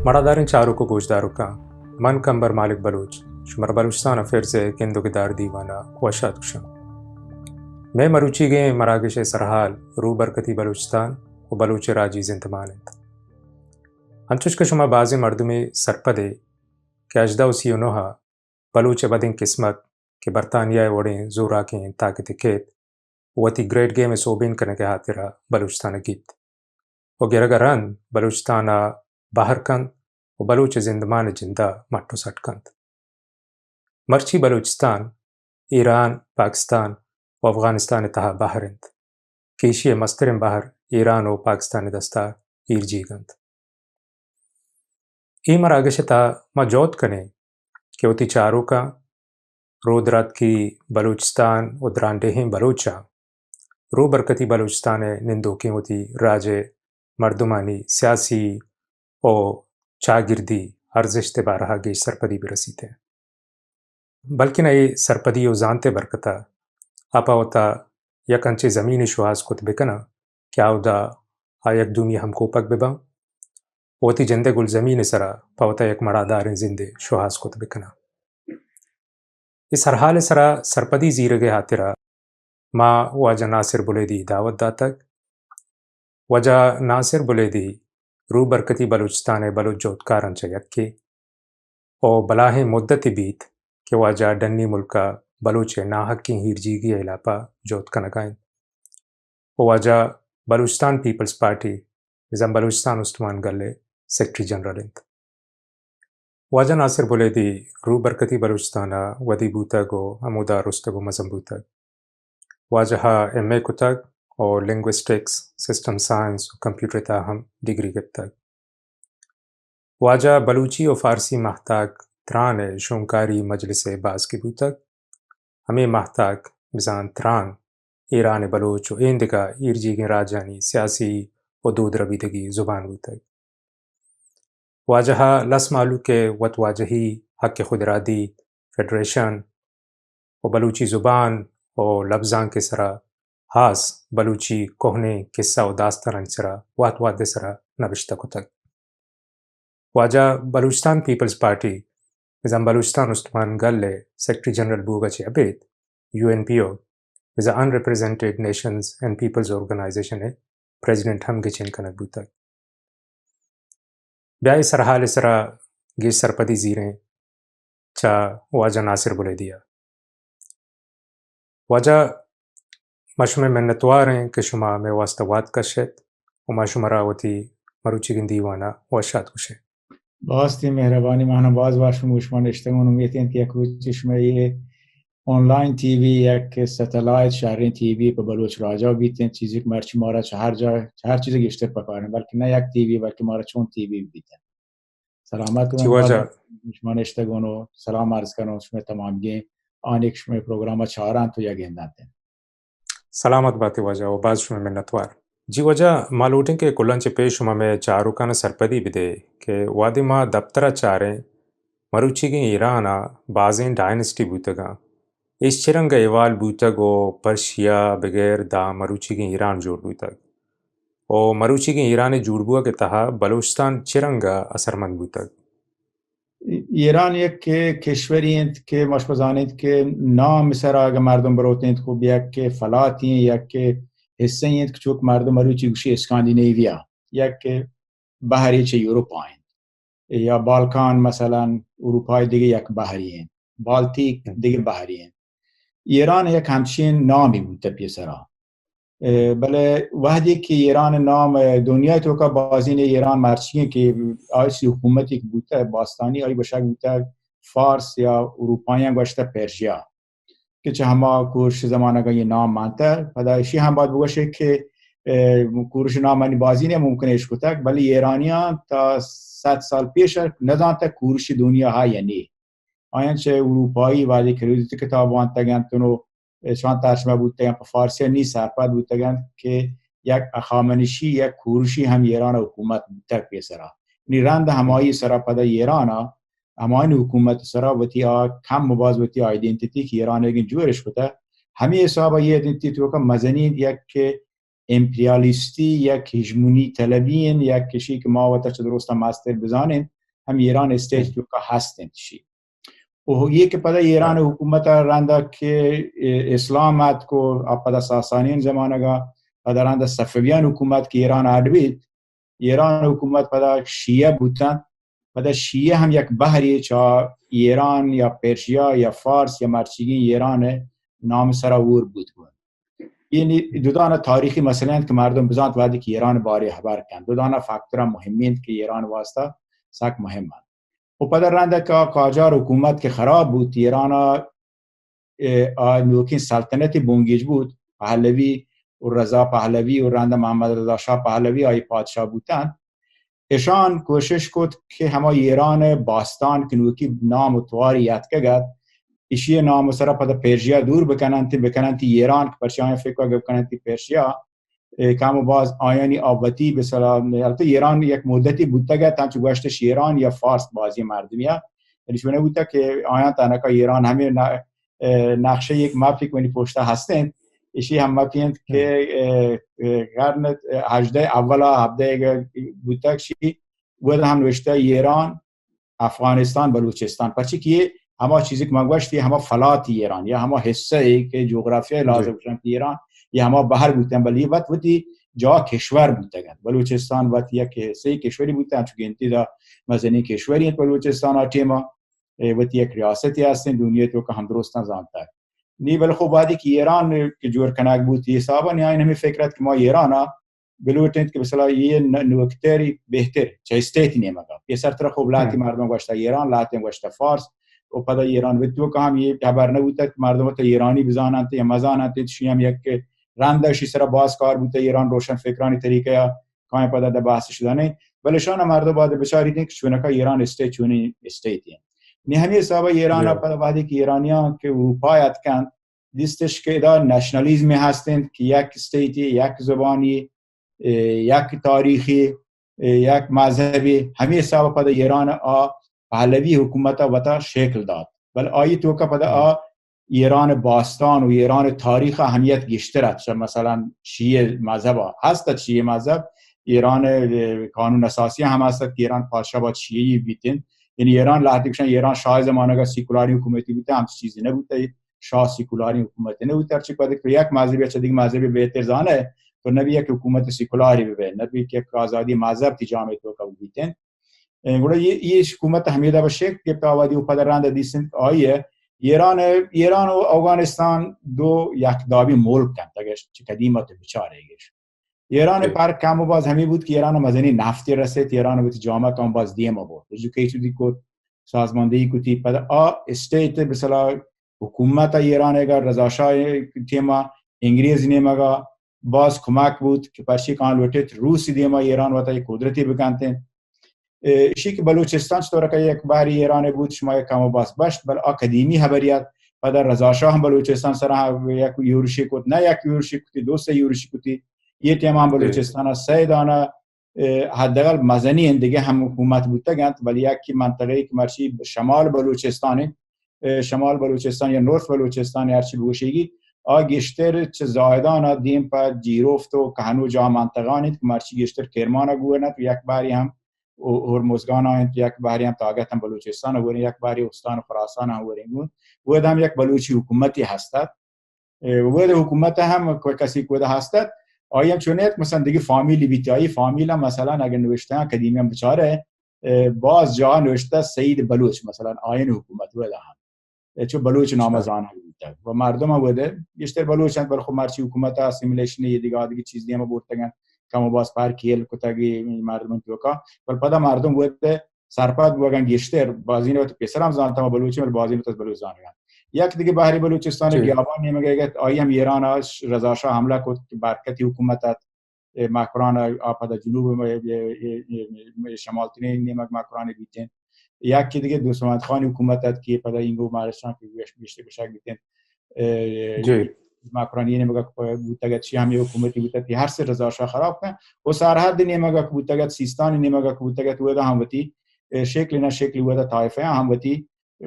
مڑاداریں چاروک و گوشداروکاں، من کمبر مالک بلوچ شمارا بلوچستان افیئرز ء گند و گدار دیوان ء وش آتک گوشاں۔ مئے مروچیگیں مراگش ء سرحال روبرکتی بلوچستان و بلوچ راجی زندمان انت۔ انچوش کہ شما بازیں مردمے سرپد ئے کہ ہژدہ و سی و نہ ء بلوچ ء بدیں قسمت کہ برطانیہ ء وڑیں زوراکیں طاقتے کیت، وتی گریٹ گیم ء سوبین کنگ ء ہاترا بلوچستان ء گیپت و گرگ ء رند بلوچستان ء بہر کنت و بلوچ ء زندمان ء جند ء مٹ و سٹ کنت۔ مرچی بلوچستان ایران، پاکستان و افغانستان ء تہا بہر انت کہ ایشی ء مستریں بہر ایران و پاکستان ء دستا ایرجیگ انت۔ اے مراگش ء تہا ما جہد کنیں کہ وتی چاروکاں رودراتکی بلوچستان و درانڈیہیں بلوچاں روبرکتی بلوچستان ء نندوکیں وتی راج ء مردمانی سیاسی و چاگردی ارزشت ء بارہ ء گیش سرپدی برسیت۔ بلکن اے سرپدی و زانت ء برکت ء آ پہ وتا یک انچیں زمینے شوہاز کت بکناں کہ آودا آ یک دومی ہمکوپگ بباں و وتی جند ء گلزمین ء سرا پہ وتا یک مڑاداریں زندے شوہاز کت بکناں۔ اے سرحال ء سرا سرپدی زیرگ ء ہاترا ما واجہ ناصر بلیدی دعوت داتگ۔ واجہ ناصر بلیدی روبرکتی بلوچستان ء بلوچ جہدکاراں چہ یکے و بلاہیں مدتے بیت کہ واجہ ڈنی ملک ء بلوچ ء ناحقیں ہیرجیگی ء ہلاپ ء جہد کنگ ء انت و واجہ بلوچستان پیپلز پارٹی، نظام بلوچستان استمان گل ء سیکرٹری جنرل انت۔ واجہ ناصر بلیدی روبرکتی بلوچستان ء ودی بوتگ و ہمودا رستگ و مزن بوتگ۔ واجہ ء ایم اے کتگ و لنگوسٹکس، سسٹم سائنس و کمپیوٹر ء تہا ہم ڈگری گپتگ۔ واجہ بلوچی و فارسی ماہتاک تران ء شونکاری مجلس ء باسکے بوتگ۔ ہمے ماہتاک بزاں تران ایران ء بلوچ و ایندگہ ایرجیگیں راجانی سیاسی و دود ربیدگی زبان بوتگ۔ واجہ ء لس مہلوک ء وت واجہی، حق خودارادی، فیڈریشن و بلوچی زبان و لبزانک ء سرا ہاس بلوچی کوہنیں قصہ و داستانانی سرا وہد وہد ء سرا نبشتہ کتگ۔ واجہ بلوچستان پیپلز پارٹی، بزاں بلوچستان استمان گل ء سیکرٹری جنرل بوگ ء چہ ابید یو این پی او، بزاں ان ریپریزنٹڈ نیشنز اینڈ پیپلز آرگنائزیشن ء پریزیڈنٹ ہم گچین کنگ بوتگ۔ بیا اے سرحال ء سرا گیش سرپدی زیریں چہ واجہ ناصر بلیدی ء۔ واجہ، ما شمئے منتوار ایں کہ شما مئے واستہ وہد کش ایت و ما شمارا وتی مروچیگیں دیوان ء وش آتک گوش ایں۔ باز تئی مہربانی، من ہم باز وش آں گوں شما نشتگ آں۔ امیت انت کہ یک روچے شمئے اے آنلاین ٹی وی یک سیٹلائٹ شریں ٹی وی پہ بلوچ راجا بیت انت، چیزے کہ مرچی مارا چہ ہر جا، چہ ہر چیزے گیشتر پکار انت، بلکہ نہ یک ٹی وی بلکہ مارا چون ٹی وی بیت انت۔ سلامت جی بن، واجہ۔ شما نشتگ آں و سلام عرض کناں شمئے تمامگیں آنی کہ شمئے پروگرام ء چارنت و یا گندنت انت۔ سلامت بات ئے واجہ و باز شمئے منتوار۔ جی واجہ، ما لوٹیں کہ کلاں چہ پیش شما مئے چاروکاں سرپدی بدے کہ وہدے ما دپتر ء چاریں، مروچیگیں ایران ء بازیں ڈائنسٹی بوتگاں، ایش چہ رنگ ء احوال بوتگ و پرشیا بگر داں مروچیگیں ایران جوڑ بوتگ و مروچیگیں ایران ء جوڑ بوگ ء تہا بلوچستان چہ رنگ ء اثرمند بوتگ؟ ایران یک کشورے انت کہ ما شما زانیت کہ نام سرا اگہ مردم بروت انت، خب یک فلاتی انت، یک حصہ انت کہ چوک مردم مروچی گوشی اسکاندینیویا، یک بحری چہ یورپا انت، یا بالکان مثلاً اروپای دگہ یک بحری انت، بالتیک دگہ بحری انت۔ ایران یک ہمچین نامی بوتہ پیسرا۔ اه، بلے وہدے کہ ایران نام، اه، دنیای توکا بازین ایران مرچی انت کہ آئی حکومتی کہ بوتہ باستانی آئی گوشگ بوتہ فارس یا اروپاییاں گوشتہ پرشیا کہ چہ ہما کورش زمانگا یہ نام مانتہ۔ پدا اشی ہم باید بگوشے کہ، اه، کورش نام منی بازین ممکن اش کتگ، بلے ایرانیاں تا صد سال پیش نزانتہ کورش دنیا ہا یا نی۔ آیاں چہ اروپایی وہدے کہ ردیت کتاب وانتگ انت و اشان ترجمہ بوتگ انت، پہ فارسی نی سرپد بوتگ انت کہ یک اخامنشی، یک کورشی ہم ایران حکومت بوتگ پیسرا۔ نی رند ہمایی سرا پدا ایران ہمانی حکومت سرا وتی آ کم و باز وتی آئیڈنٹیٹی کہ ایران ایگن جوڑش کتہ، ہمیں حسابا یہ آئیڈنٹیٹی توکا مزنین یک کہ امپریالیستی، یک ہژمونی طلبی انت، یک کشی کہ ما وتا چہ درستا مستر بزانیں، ہم ایران اسٹیٹ توکا ہست انت شی۔ و یہ کہ پدا ایران حکومت رندا کہ اسلام اتک و آ پدا ساسانیان زمانگا، پدا رندا صفویان حکومت کہ ایران اڈ بیت، ایران حکومت پدا شیعہ بوتن، پدا شیعہ ہم یک بہری چا ایران یا پرشیا یا فارس یا مرچیگیں ایران نام سرا اور بوت گون۔ یعنی دودان تاریخی مسئلہ انت کہ مردم بزانت وہدی کہ ایران بارے حبر کن، دودان فاکتر مہمی انت کہ ایران واسطہ سک مہم انت۔ و پدا رندا کہ قاجار حکومت کہ خراب بوت ایران، آ نوکیں سلطنت بنگیج بوت، پہلوی و رضا پہلوی و رندا محمد رضا شاہ پہلوی آئی پادشاہ بوتن۔ اشان کوشش کت کہ ہما ایران باستان کہ نوکی نام و تواری یاتکگ ات، اشی نام سرا پدا پرشیا دور بکننت، بکننت ایران، کہ پرچا آیاں فکر گپ کننت پرشیا، اے، کم و باز آیانی آ وتی بہ سلام، البتہ ایران یک مدتی بوتگ ات، ہنچو گوشتش ایران یا فارس بازی مردمی ات۔ یعنی چون بوتگ کہ آیاں تنکا ایران ہمیں ن-، اے، نقشہ یک مپی کہ منی پشتا ہست انت، اشی ہم مپی انت کہ، اے، اے، قرن ہژدہ اولا ہبدہ بوتگ شی، ودا ہم نوشتہ ایران، افغانستان، بلوچستان، پرچہ کہ یہ ہما چیزی کہ من گوشتی، ہما فلاتی ایران یا ہما حصہ ای کہ جغرافیہ لحاظ گوشن کہ ایران یا ہما بہر بوتن، بلی وت وتی جا کشور بوتگن۔ بلوچستان وت یک حصہ کشوری بوتن، چونکہ انتی دا مزنی کشوری انت بلوچستان آ ٹیما، اے، وتی یک ریاستی ہستیں، دنیا توکا ہم درستاں زانتا۔ نی بلے خو بعدی کہ ایران کہ جوڑ کنگ بوت، یہ حسابا نیائن ہمیں فکرت کہ ما ایران بلوٹنت کہ مثلا یہ ن-، نوکتری بہتر چہ اسٹیٹ نیمگا۔ پیسر ترا خوب لاتی مردم گوشتا ایران، لاتی گوشتا فارس، و پدا ایران وتو کہ ہم یہ خبر نہ بوتا کہ مردم تا ایرانی بزاننت یا مزاننت، شی ہم یک رندا شی سرا باز کار بوتا ایران روشن فکرانی طریقہ یا کائیں پدا دا بحث شدہ نہیں۔ بلے شان مردم بعد بچاری دیں کہ چونکا ایران اسٹیٹ چونی اسٹیٹ ہیں۔ نی ہمیں حسابا ایران پدا بعدی کہ ایرانیاں کہ اروپا اتکن، دیستش کہ ادا نیشنالیزم ہستیں کہ یک اسٹیٹی، یک زبانی، اے، یک تاریخی، اے، یک مذہبی، ہمیں حساب پدا ایران آ پہلوی حکومت وتا شکل دات۔ بل آئی توکا پدا آ ایران باستان و ایران تاریخ اہمیت گیشتر ات، چہ مثلا شیعہ مذہب ہست ات، شیعہ مذہب ایران، اے، قانون اساسی ہم ہست ات کہ ایران پادشاہ باید شیعی بیتن۔ یعنی ایران لہتی کشن ایران شاہ زمانگا سیکولاری حکومتی بوتا، ہم چیزی نہ بوتا۔ شاہ سیکولاری حکومت نہ بوت، ہرچی پد کہ یک مذہبی چہ دیگہ مذہبی بہتر زانہ، تو نبی یک حکومت سیکولاری بہ، نبی کہ یک آزادی مذہب تی جامعہ توکا بیتن۔ اے، گڑا یہ، یہ حکومت ہمیدا بہ شکل گپت آبادی و پد رند دیسن آئی ہے۔ ایران، ایران و افغانستان دو یک دابی ملک انت، اگر چہ قدیمت بچارے گش۔ ایران پر کم و باز ہمیں بود کہ ایران مزنی نفتی رسیت، ایران وتی جامعہ کم باز دیم بود، ایجوکیشن دی کو سازماندہی کتی، پدا آ اسٹیٹ مثلا حکومت ایران اگر رضا شاہ ٹیما انگریز نیمگا باز کمک بود کہ پرچی کان لوٹت روس دیما ایران وتا یک قدرتی بکنت۔ اے، اشی کہ بلوچستان چطور کہ یک باری ایران بود، شما یک کم و باز بشت، بل آ قدیمی خبریت۔ پدا رضا شاہ ہم بلوچستان سرا یک یورشی کت، نہ یک یورشی کتی، دو سے یورشی کتی۔ یہ ٹیم ہم بلوچستان سے دانہ، اے، حداقل مزنی ہیں دیگہ ہم حکومت بوتگ انت، بل یک منطقہ کہ مرچی شمال بلوچستان انت، اے، شمال بلوچستان یا نارتھ بلوچستان ہرچی بگوشیگی، آ گیشتر چہ زاہدان آ دیم پہ جیروفت و کہنو جاہ منطقہ انت کہ مرچی گیشتر کرمان گون انت و یک باری ہم و ہرمزگان آئینت، یک باری ہم تاگت ہم بلوچستان وریں، یک باری استان خراسان ہم وریں گون۔ و ہم یک بلوچی حکومتی ہستت۔ اے، و حکومت ہم کو-، کسی کو ہستت۔ آئی ہم چونیت، مثلاً دیگه فامیلی بیتی، آئی فامیل ہم مثلاً اگر نوشتہ ہیں قدیمی ہم بچارے، اے، باز جا نوشتہ سعید بلوچ، مثلاً آئین حکومت و ہم۔ اے، چو بلوچ نام زانگ بیتگ۔ و مردم ہم وھدے گیشتر بلوچ انت، بلے خب مرچی حکومت اسیمیلیشن یہ دیگہ آدگی چیز دیما برتگ انت، کم و باز پر کیل کتگ مردم توکا۔ بل پدا مردم وھدے سرپد بوگن گیشتر، بازین وت پیسر ہم زانتا ما بلوچی، بل بازین وت بلوچ زانگا۔ یک دیگہ بہری بلوچستان بیابان نیمگا گت، آئی ہم ایران آ رضا شاہ حملہ کت، برکتی حکومت ات۔ اے، مکران ء آ پدا جنوب ء، اے، اے، اے، اے، شمال ترین نیمگ مکران بیتیں۔ یکے دگہ دوست محمد خان حکومت ات کہ پدا اینگو مارشاں کہ گوش-، گوشتے گوشگ بیتیں۔ اے، مکرانی نیمگ بوتگ ات، چی ہمیں حکومتی بوتگ کہ ہر سے رضا شاہ خراب کن۔ و سرحد نیمگ بوتگ ات، سیستان نیمگ بوتگ ات، ودا ہم وتی، اے، شکل نہ شکل ودا طائفہ ہم وتی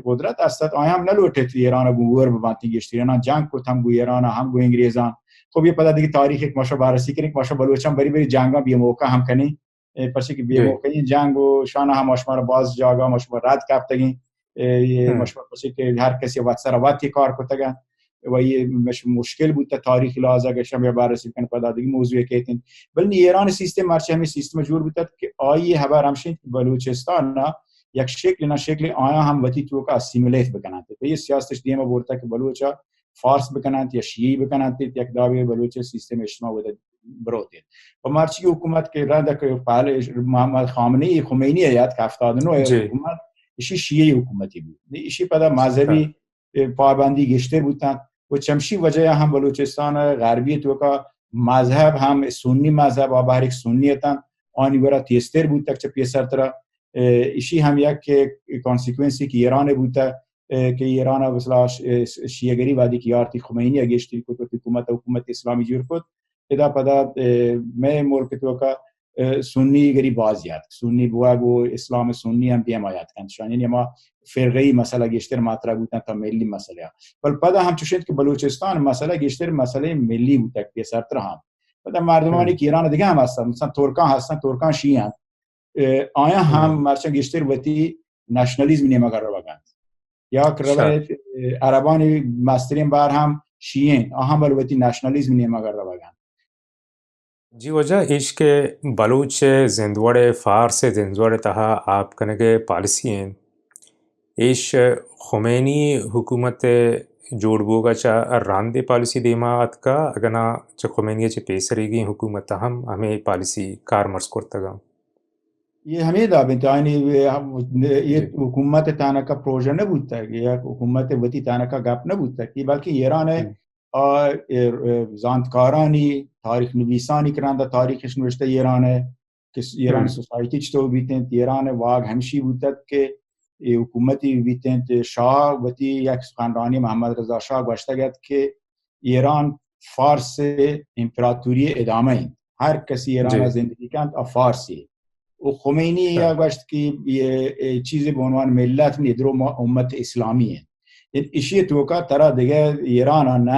قدرت است ات، آیاں ہم نہ لوٹت ایران ء گوں ور ببنت، گیشتر ایران جنگ کت ہم گوں ایران ء ہم گوں انگریزاں، خب، یہ پدا دیگه تاریخ ایک ماشا بررسی کنیں کہ ماشا بلوچاں بری بری جنگاں بے موقع ہم کنیں، اے، پرچہ کہ بے جی۔ موقعی جنگ و شان ہم ماشما را باز جاگا ماشما رد کپتگیں، اے، یہ ہم۔ ماشما پرچہ کہ ہر کسی وت سر وت یہ کار کتگا و یہ مش-، مشکل بوتا تاریخی لحاظا کہ شما بررسی کن پدا دیگه موضوع کہتیں۔ بل نی ایران سیستم مرچی ہمیں سیستم جوڑ بوتا کہ آئی خبر ہمشیں کہ بلوچستان نا یک شکل نہ شکل آیا ہم وتی توکا اسیمیلیٹ بکننت۔ تو یہ سیاستش دیما برتا کہ بلوچا فارس بکننت یا شیعی بکننت، یک دابی بلوچ سیستم اجتماع ودا بروت۔ و مرچی حکومت کہ رند کہ پہلے محمد خامنہ ای خمینی یاد کہ ہفتاد و نو جی۔ حکومت اشی شیعی حکومتی بود۔ اشی پدا مذہبی پابندی گیشتر بوتن و چمشی وجہ ہم بلوچستان غربی توکا مذہب ہم سنی مذہب، آ بہر ایک سنی اتن، آنی گورا تیزتر بوتگ چہ پیسر ترا۔ اے، اشی ہم یک کانسیکوئنسی کہ ایران بوتگ، اے، کہ ایران مثلا ش-، اے، شیعہ گری وادی کہ یارتی خمینی گیشتری کت و حکومت، حکومت اسلامی جوڑ کت۔ ادا پدا، اے، مئے ملک توکا، اے، سنی گری باز یات۔ سنی بوا گو اسلام سنی ہم دیما یات کنت۔ شان یعنی ہما فرقہی مسئلہ گیشتر مطرح بوتن تا ملی مسئلہ۔ بل پدا ہم چوشنت کہ بلوچستان مسئلہ گیشتر مسئلہ ملی بوتگ کہ سرتر ہم۔ پدا مردمانی ہم۔ کہ ایران دیگه ہم ہستن، مثلا ترکان ہستن، ترکان شیعہ انت۔ اے، آیا ہم ہم۔ مرچاں گیشتر وتی نیشنلزم نیمگا روگا انت۔ یا کہ ہم۔ روایت، اے، عربانی مسترین بار ہم شیعہ انت، آ ہم بل وتی نیشنلزم نیمگا روگا انت۔ جی واجہ، ایش کہ بلوچ ءِ زندوڑ ءِ فارس ءِ زندوڑ ءِ تہا آپ کنگ ءِ پالیسی انت۔ ایش خمینی حکومت ءِ جوڑ بوگ ءَ چہ رند اے پالیسی دیما اتکا، اگاں ناں چہ خمینی ءَ چہ پیسریگیں حکومت ءَ ہم ہمے پالیسی کارمرز کرتگ انت۔ یہ ہمے داب انت، آیانی یہ ہم، یہ جی۔ حکومت تانکا پروژہ نہ بوتگ، یا حکومت وتی تانکا گپ نہ بوتگ، کہ بلکہ ایران ءِ ہم۔ آ، اے، اے، زانتکارانی، تاریخ نویسانی کہ رندا تاریخش نوشتہ ایران ءِ، کہ س-، ایران ہم۔ سوسائٹی چطور بیت انت، ایران ءِ واگ ہمشی بوتگ کہ اے حکومتی بیت انت، شاہ وتی یک سخنرانی محمد رضا شاہ گوشتگ ات کہ ایران فارس امپراتوری ادامہ انت، ہر کسی ایران جی۔ زندگی کنت آ فارسی۔ و خمینی یا ہاں۔ گوشت کہ یہ، اے چیزی بہ عنوان ملت نی، درو ما امت اسلامی انت۔ ان اشی توکا ترا دگہ ایران نہ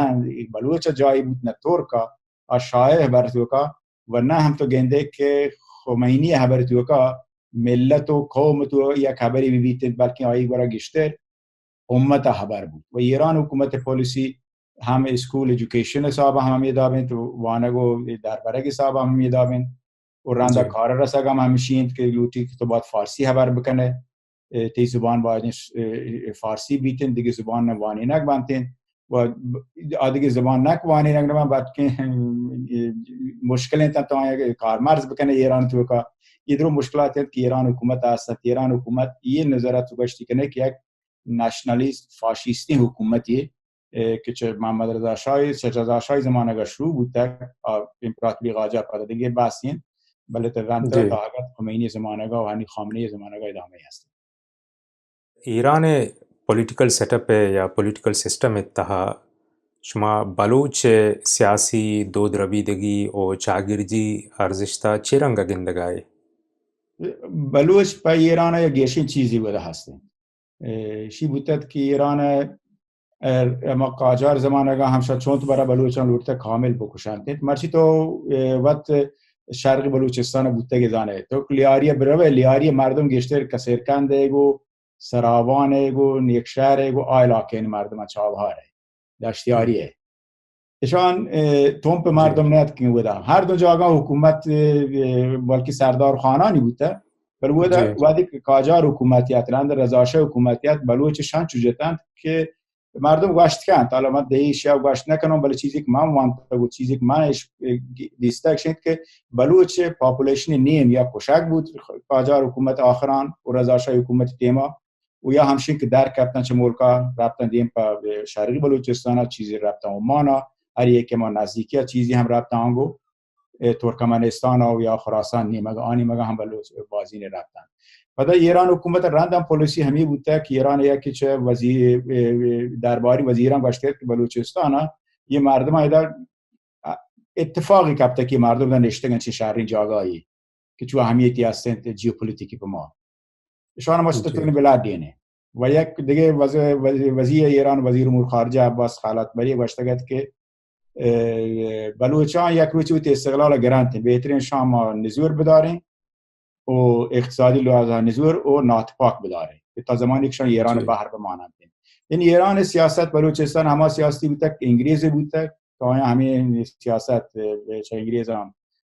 بلوچ جائی بوت، نہ ترکا، آ شاہ ہبر توکا، و نہ ہم تو گندے کہ خمینی ہبر توکا ملت و قوم تو یک ہبری بہ بیت، بلکہ آئی گورا گیشتر امت ءِ ہبر بوت۔ و ایران حکومت ءِ پالیسی ہم اسکول ایجوکیشن ءِ حساب ءَ ہم ہمے داب انت، وانگ و دربرگ ءِ حساب ءَ ہم ہمے داب انت۔ و رندا جی۔ کار ءِ رسگ ہم ہمشی انت کہ لوٹی کہ تو باید فارسی ہبر بکنے، اے، تئی زبان باید ش-، اے، اے، فارسی بیت انت، دگہ زبان نہ وانینگ بنت انت۔ و ب-، آ دگہ زبان نہ وانینگ نہ بنت، بلکہ، اے، مشکل انت تو آیاں کارمرز بکنے ایران توکا۔ یہ درو مشکلات انت کہ ایران حکومت ءَ ہست انت۔ ایران حکومت یہ نظر ءَ تو گشتی کنے کہ یک نیشنلسٹ فاشیستی حکومتی، اے، کہ چہ محمد رضا شاہ، چہ رضا شاہ زمانگ ءَ شروع بوتگ، آ، امپراتوری قاجار پدا دگہ بحثی انت، بلے تہ رندتر جی۔ تا اگت خمینی زمانگ ءَ و ہنی خامنہ ای زمانگ ءَ ادامہ ہست۔ ایران ءِ پولیٹیکل سیٹ اپ ءِ یا پولیٹیکل سسٹم ءِ تہا شما بلوچ ءِ سیاسی دود ربیدگی و چاگردی ارزشت ءَ چے رنگ ءَ گندگ ءَ ئے؟ بلوچ پہ ایران ءَ یک گیشیں چیزی ودا ہست انت۔ اے، اشی بوتت کہ ایران ءَ، اے، ہما قاجار زمانگ ءَ ہمشا چونت برا بلوچاں لوٹتگ کامل بکشنت انت۔ مرچی تو، اے، وت شرق بلوچستان ءَ بوتگ ئے زانئے۔ تو لیاری ءَ بروئے، لیاری ءِ مردم گیشتر کسیرکند ءِ گو سراوان ءِ گو نیکشہر ءِ گو آ علاقہ ءِ مردم چابہار ءِ دشتیاری ءِ۔ اشان، اے، تمپ مردم جی۔ نیاتکیں ودا۔ ہر دو جاگہ حکومت، اے، اے، بلکہ سردار خانانی بوتہ۔ بل ودا جی۔ وہدے کہ قاجار حکومت یات، رند رضا شاہ حکومت یات، بلوچ شان چو جتنت کہ مردم گوشت کنت، حالا من دہی شیعہ گوشت نکنم، بلے چیزی کہ من وانتگ و چیزی کہ من اش-، دیستگ شنت کہ بلوچ پاپولیشن نیم یا کشگ بوت قاجار حکومت آخران و رضا شاہ حکومت ٹیما و یا ہمشین کہ در کپتن چہ ملکا رپتن دیم پہ شرقی بلوچستان، چیزی رپتن عمان، ہر یکے ما نزدیکی چیزی ہم رپتن آنگو، اے، ترکمنستان و یا خراسان نیمگ، آ نیمگ ہم بلوچ بازین رپتن۔ پدا ایران حکومت رند ہم پالیسی ہمی بوتہ کہ ایران یا کہ چہ وزیر، اے، اے، درباری وزیران گوشتہ کہ بلوچستان یہ مردم ادا اتفاقی کپتہ کہ مردم دا نشتگن چہ شرین جاگاہی کہ چو اہمیتی ہستن جیوپولیٹیکی پہ ما۔ اشان ما شتہ جی۔ تکن بلاد دینے۔ و یک دگہ وز-، وز-، وزیر ایران، وزیر امور خارجہ عباس خلعت بری گوشتگ ات کہ اه، بلوچاں یک روچی وتی استقلال گرنت، بہترین شان ما نزور بداریں و اقتصادی لحاظا نزور و ناتپاک بداریں کہ تا زمانی کہ شان ایران بہر بماننت۔ یعنی ایران سیاست بلوچستان ہما سیاستی بوتگ کہ انگریز بوتگ، تا آیاں ہمیں سیاست، اه، چہ انگریزاں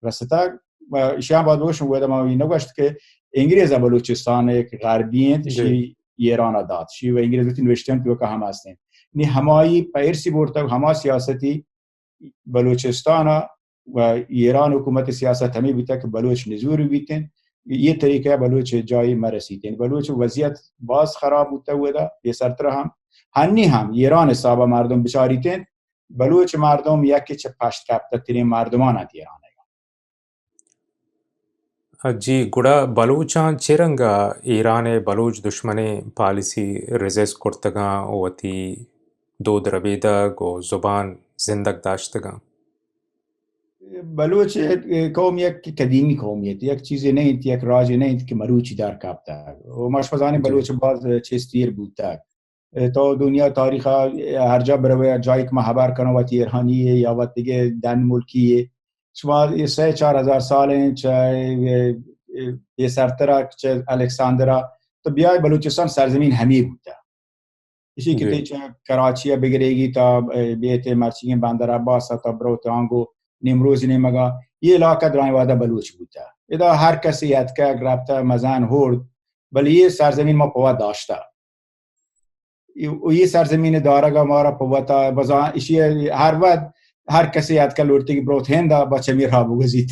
رستگ۔ و ایشی ہم باید بگوشم، وہدے ما ای نگوشت کہ انگریز بلوچستان یک غربی انت، شی ایران دات، شی و انگریز وتی نوشتن توکا ہم ہستیں۔ نی ہمائی پہ ارسی برتگ، ہما سیاستی بلوچستان و ایران حکومت سیاست ہمیں بوتگ کہ بلوچ نزور بیتن، یہ طریقہ بلوچ جائی مرسیتن۔ بلوچ وضعیت باز خراب بوتگ وہدا، پیسرتر ہم۔ ہنی ہم ایران حساب مردم بچاریتن، بلوچ مردم یکی چہ پشت کپتہ ترین مردمان انت ایران۔ جی، گڑا بلوچاں چہ رنگ ء ایران ء بلوچ دشمنیں پالیسی ریزسٹ کرتگاں و وتی دود ربیدگ و زبان زندگ داشتگاں؟ بلوچ قوم یک قدیمی قومیت، یک چیزے نہ انت، یک راجے نہ انت کہ مروچی در کپتگ۔ و ما شما زانیں بلوچ باز چست پیر بوتگ۔ تو دنیا تاریخ ء ہر جا بروے، جائی کہ ما ہبر کنوں، وتی ایرانی یے یا وت دگہ دن ملکی یے، شما یہ سہ چار ہزار سال ہیں چہ یہ، یہ سرترا چہ الیکساندرا، تو بیائے بلوچستان سرزمین ہمی بوتا۔ اسی کہ تی چہ کراچی ء بگریگی تا، اے، بیت مرچیگیں بندر عباس تا بروت آنگو نیمروز نیمگا، یہ علاقہ درائیں وعدہ بلوچ بوتا۔ ادا ہر کسی اتکگ رپتہ مزن ہورد، بلے یہ سرزمین ما پوا داشتہ۔ و یہ سرزمین دارگ ء مارا پہ وتا بزاں اشی ء ہر وھد ہر کسے اتکہ لوٹتے کہ بروت ہند ء با چمی راہ بگوزیت۔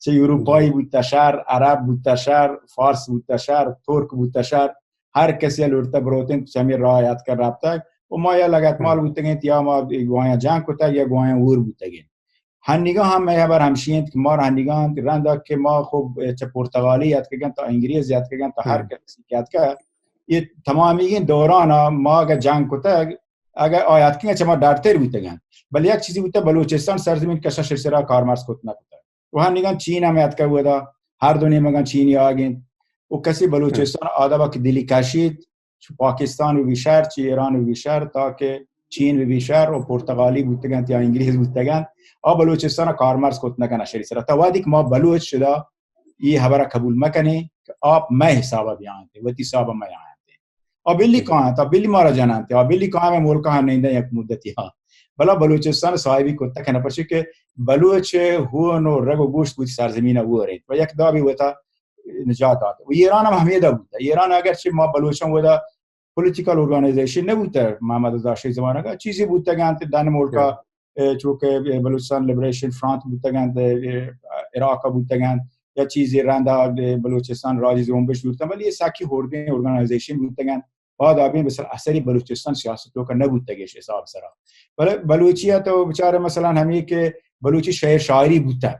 چہ یورپائی بوتہ شر، عرب بوتہ شر، فارس بوتہ شر، ترک بوتہ شر، ہر کسے ء لوٹتہ بروت انت چمی راہ اتکہ رپتگ و ما یا لگت مال بوتگ انت یا ما گوایاں جنگ کتگ یا گوایاں ہور بوتگ انت۔ ہنیگاں ہم مئے ہبر ہمشی انت کہ مار ہنیگاں رند ء کہ ما خوب چہ پرتگالی اتکگاں تا انگریز اتکگاں تا ہر کسی کہ اتکہ، یہ تمامیگیں دوران ء ما اگہ جنگ کتگ، اگہ آ اتکگاں چہ ما ڈرتر بوتگاں۔ بلے یک چیزی بوتہ، بلوچستان سرزمین کشا شر سرا کارمرز کت نہ کتگ۔ و ہنیگاں چین ہم اتکہ ودا، ہر دو نیمگاں چینی آگ انت۔ و کسی بلوچستان آداب کہ دلی کشیت، چہ پاکستان و بی شر، چہ ایران و بی شر، تا کہ چین و بی شر و پرتگالی بوتگنت یا انگریز بوتگنت، آ بلوچستان کارمرز کت نکنہ شری سرا۔ تا وہدی کہ ما بلوچ شدا یہ ہبرہ قبول مکنیں کہ آپ مئے حسابہ بیاینت، وتی حسابہ مئے آینت۔ آ بلی کاینت، آ بلی مارا جننت، آ بلی کاینت مئے ملکہ ہم نندہ یک مدتی ہا۔ بلا بلوچستان صاحبی کت نکنہ، پرچہ کہ بلوچ ہون و رگ و گوشت بوتی سرزمین ہور انت۔ و یک دابی وتا نجات دات۔ و ایران ہم ہمیدا بوتہ۔ ایران اگرچہ ما بلوچاں ودا پولیٹیکل آرگنائزیشن نہ بوتہ، محمد رضا شاہی زمانگ ء چیزی بوتگ انت، دن ملک ء، اے، چوکہ، اے، بلوچستان لبریشن فرانٹ بوتگ انت، اے، عراق ء بوتگ انت، یا چیزی رند ء، اے، بلوچستان راجی زرمبش بوتگ انت، بلے یہ سکی ہوردیں آرگنائزیشن بوتگ انت۔ آ دابیں بسر اثری بلوچستان سیاست توکا نہ بوتگ اش حساب سرا۔ بلے بلوچی ء تو بچارے مثلاً ہمیں کہ بلوچی شعر شاعری بوتگ،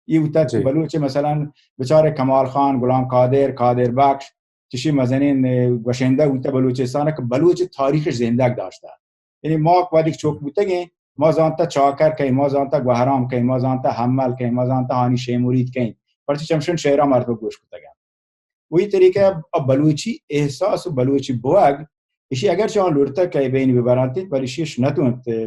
یہ بوتگ کہ بلوچ مثلاً بچارے کمال خان، غلام قادر، قادر بخش، چشی مزنیں، اے، گوشندہ بوتہ بلوچستان کہ بلوچ تاریخ زندگ داشتہ۔ یعنی ما وہدی چوک بوتگیں، ما زانتہ چاکر کہیں، ما زانتہ گوہرام کہیں، ما زانتہ حمل کہیں، ما زانتہ ہانی شے مرید کہیں۔ پرچہ چمشن شعرہ مردم گوش کتگا۔ وہی طریقہ ء بلوچی احساس و بلوچی بوگ، اشی اگرچہ آن لوٹتگ کہ بین ببرانت، بلے اشیش نتونت، اے،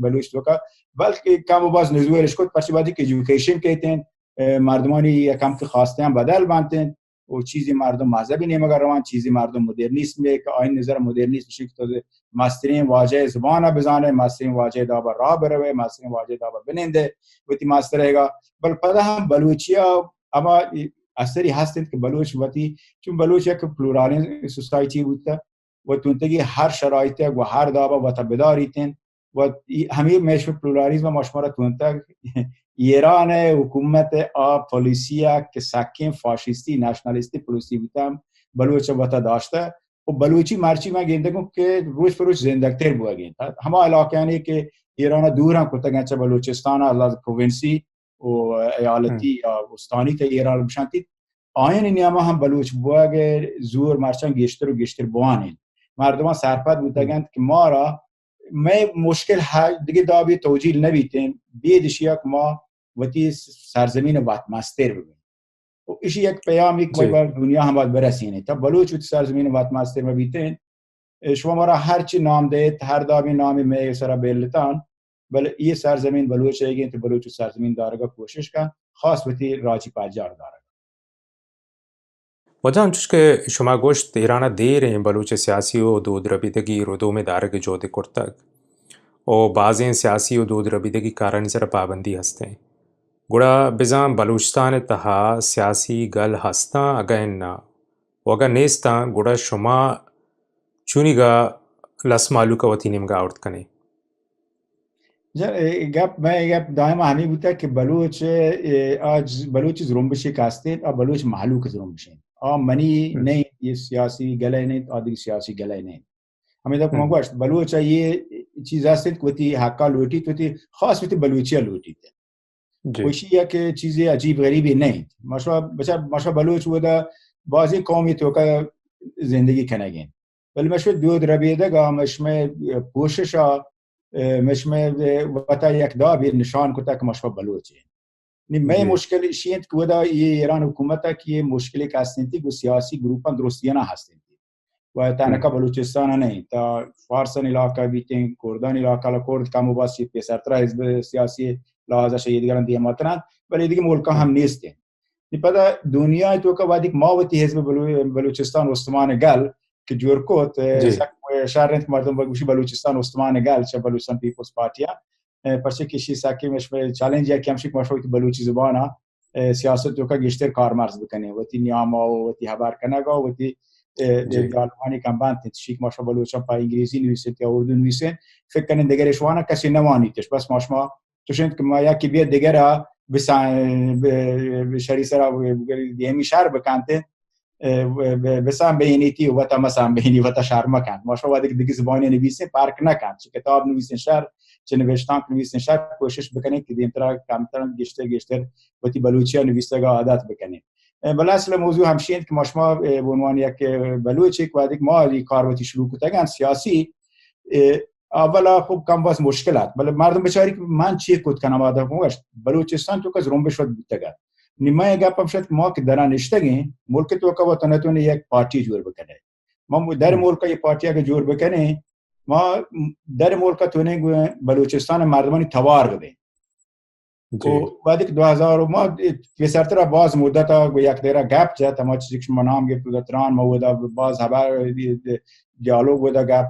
بلوچ توکا، بلکہ کم و باز نزورش کت، پرچہ وہدی کہ ایجوکیشن کہتیں، اے، مردمانی یک ہم کہ خواستیاں بدل بنتیں، و چیزی مردم مذہبی نیمگا روان، چیزی مردم مدرنیسم، کہ آئین نظر مدرنیسم شی کہ تو مسترین واجہ زبان بزانے، مسترین واجہ دابا راہ بروے، مسترین واجہ دابا بنندے، وتی مسترے گا۔ بل پدا ہم بلوچیا اما اثری ہست انت کہ بلوچ وتی، چون بلوچ یک پلورالیں سوسائٹی بوتا، و تونتگی ہر شرائط ء گوں ہر داب ء وت ء بداریت انت۔ و ای، ہمے میشو پلورالیزم ء ما شمارا تونتگ ایران ء حکومت ء آ پالیسی ء کہ سکیں فاشستی، نیشنلستی پالیسی بوتگ، بلوچ ء وت ء داشتہ و بلوچی مرچی من گندگوں کہ روچ پہ روچ زندگ تر بوگ انت۔ ہما علاقہانی کہ ایران ء دور ہم کتگ انت چہ بلوچستان ء، الز پروونسی و ایالتی یا استانی تہ ایران بشانتی، آیانی نیاما ہم بلوچ بوگ ء زور مرچاں گیشتر و گیشتر بوان انت۔ مردمان سرپد بوتگ انت کہ مارا مئے مشکل ہ-، دگہ دابی توجیل نہ بیتیں، بید اشیا کہ ما وتی سرزمین ء وت مستر ببیں۔ و اشی یک پیام یک بار دنیا ہم باید برسینیں۔ تا بلوچ وتی سرزمین ء وت مستر مہ بیتیں، اے، شما مارا ہر چی نام دئیت، ہر دابی نامی مئے سرا بیلتان، بلے اے سرزمین بلوچ ئیگ انت، بلوچ سرزمین دارگ ءِ کوشش کن، خاص وتی راجی پجار دارگ۔ واجہ، انچوش کہ شما گوشت، ایران ءَ دیریں بلوچ سیاسی و دود ربیدگی ردومے دارگ ءِ جہدے کرتگ و بازیں سیاسی و دود ربیدگی کارانی سرا پابندی ہستیں، گڑا بزاں بلوچستان ءِ تہا سیاسی گل ہستاں؟ اگاں اناں و اگاں نیستاں، گڑا شما چونیگا لس مہلوک ءَ وتی نیمگا آورت کنے؟ جا، اے گپ، مئے اے گپ دائما ہمے بوتگ کہ بلوچ، اے، آ ج-، بلوچ زرمبشے کہ ہستیں، آ بلوچ مہلوک زرمبشیں۔ آ منی نہ انت، اے سیاسی گلہ نہ انت، آ دگہ سیاسی گلہ نہ انت۔ ہمے دپ من گوشت، بلوچ ءَ اے چیز ہستیں کہ وتی حقا لوٹیت، وتی خاص وتی بلوچی ءَ لوٹیت۔ جی۔ وشی یک چیزے عجیب غریبے نہ انت۔ ماشما بچار، ماشما بلوچ ودا بازیں قومی توکا زندگی کنگ انت۔ بلے مشمئے دود ربیدگ ءَ، مشمئے کوشش ءَ، مشمئے وتا یک دابے نشان کتگ کہ مشما بلوچ انت۔ نی مئے مشکل ایشی انت کہ ودا اے ایران حکومت ءَ کہ اے مشکلے کہ ہست انت، گوں سیاسی گروپاں درستیانا ہست انت۔ و تنکا بلوچستان ءَ نہ انت، تا فارسانی علاقہ بیتیں، کردانی علاقہ، کرد کم و باز چہ پیسرترا حزب سیاسی لحاظ ءَ شہ ایدگراں دیما ترنت، بلے ایدگہ ملکاں ہم نیست انت۔ نی پدا دنیا ءِ توکا وہدیکہ ما وتی حزب بلو-، بلوچستان استمان گل کہ جوڑ کت، جی۔ سک شر انت کہ مردم بگوشی بلوچستان استمان گل چہ بلوچستان پیپلز پارٹی ءَ، پرچہ کہ ایشی سکیں مشمئے چیلنج یکے ہمشی کہ مشما وتی بلوچی زبان ءَ، سیاست توکا گیشتر کارمرز بکنیں، وتی نیام ءَ و وتی ہبر کنگ ءَ و وتی، اے، جی۔ دیالوگانی کم بنت انت، شی کہ ماشما بلوچاں پہ انگریزی نویسیں یا اردو نویسیں، فکر کنیں دگرش واناں کسی نوانیتش، بس ماشما چوش انت کہ ما یکی بیا دگرا بسان، ب-، ب-، شری سرا ب-، ب-، دیمی شر بکنت، اے، ب-، ب-، بسان بینیتی و وتا مسان بینی، وتا شر مکنت۔ ماشما وہدیکہ دگہ زبانی نویسیں، فرق نکنت، چہ کتاب نویسیں شر، چہ نوشتانک نویسیں شر، کوشش بکنیں کہ دیمترا کمتر گیشتر گیشتر وتی بلوچی ءَ نویسگ ءَ عادت بکنیں۔ اے، بلے اصل موضوع ہمشی انت کہ ما شما، اے، بہ عنوان یک، اے، بلوچے کہ وہدیکہ ما اے کار وتی شروع کتگ انت سیاسی، اے، اولا خوب کم باز مشکل ات، بلے مردم بچاری کہ من چی کت کنم، آدم گوشت بلوچستان توکا زرمبش وت بوتگ ات۔ نی مئے گپ ہمش ات کہ ما کہ درا نشتگیں، ملک توکا وت نتونے یک پارٹی جوڑ بکنے۔ ما در ملک ءَ اے پارٹی اگہ جوڑ بکنیں، ما در ملک ءَ تونیں گوں بلوچستان ءِ مردمانی توار ببیں۔ جی۔ و وہدیکہ دو ہزار و ما پیسرترا باز مدت ءَ گوں یک دیرا گپ جت، ہما چیزی کہ شما نام گپت، اودا تران، ما اودا باز ہبر دیالوگ اودا گپ،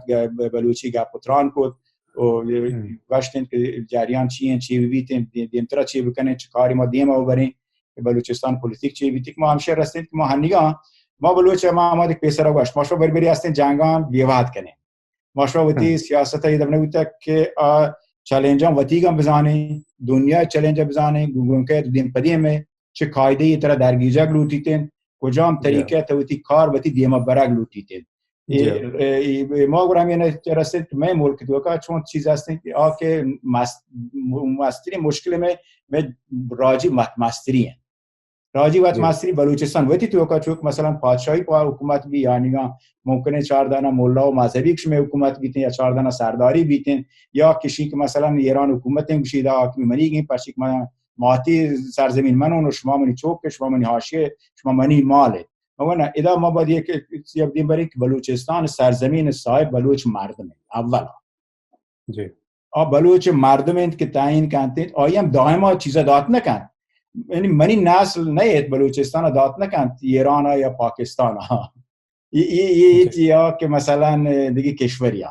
بلوچی گپ و تران کت و گوشت انت کہ جریان چی انت، چی ببیت انت، دیمترا چی بکنیں، چہ کاری ما دیما ببریں کہ بلوچستان پولیٹیک چی بیت، کہ ما ہمشی رستیں کہ ما ہنیگاں، ما بلوچ، ما ہما دگہ پیسرا گوشت، ما شما بربری ہستیں جنگاں بے وہد کنیں۔ ما شما وتی سیاست ءَ اے دم نہ بوتگ کہ آ چیلنجاں وتیگاں بزانیں، دنیا ءِ چیلنج ءَ بزانیں، گوں گوں کئیت دیم پہ دیم ءَ، چہ قاعدہ ءَ ترا درگیجگ لوٹیت انت، کجام طریقہ ءَ تو وتی کار وتی دیم ءَ برگ لوٹیت انت۔ اے، اے، اے، اے ما گڑا ہمے نتیجہ رستیں کہ مئے ملک توکا چون چیز ہستیں کہ آ کہ مست-، مستریں مشکل مئے، مئے راجی مت مستری انت۔ راجی وت مستری بلوچستان وتی توکا چوک مثلاً پادشاہی پا حکومت بی، یعنی ممکن ہے چار دانہ ملا و مذہبی کہ شمئے حکومت بیتیں یا چار دانہ سرداری بیتیں، یا کشی کہ مثلاً ایران حکومت ہیں گشی دا حاکم منی گیں، پرچی کہ من ماتی سرزمین منون و شما منی چوک ہے، شما منی حاشیہ ہے، شما منی مال ہے۔ مگر نہ، ادا ما باید یک، یک دیم بریں کہ بلوچستان سرزمین صاحب بلوچ مردم ہے، اولا۔ جی۔ آ بلوچ مردم انت کہ تعیین کنت انت، آئی ہم دائما چیزا دات نہ کنت۔ یعنی منی نسل نہ ایت بلوچستان دات نہ کنت ایران یا پاکستان۔ یہ، یہ، یہ جی۔ یا کہ مثلاً دگہ کشوریا۔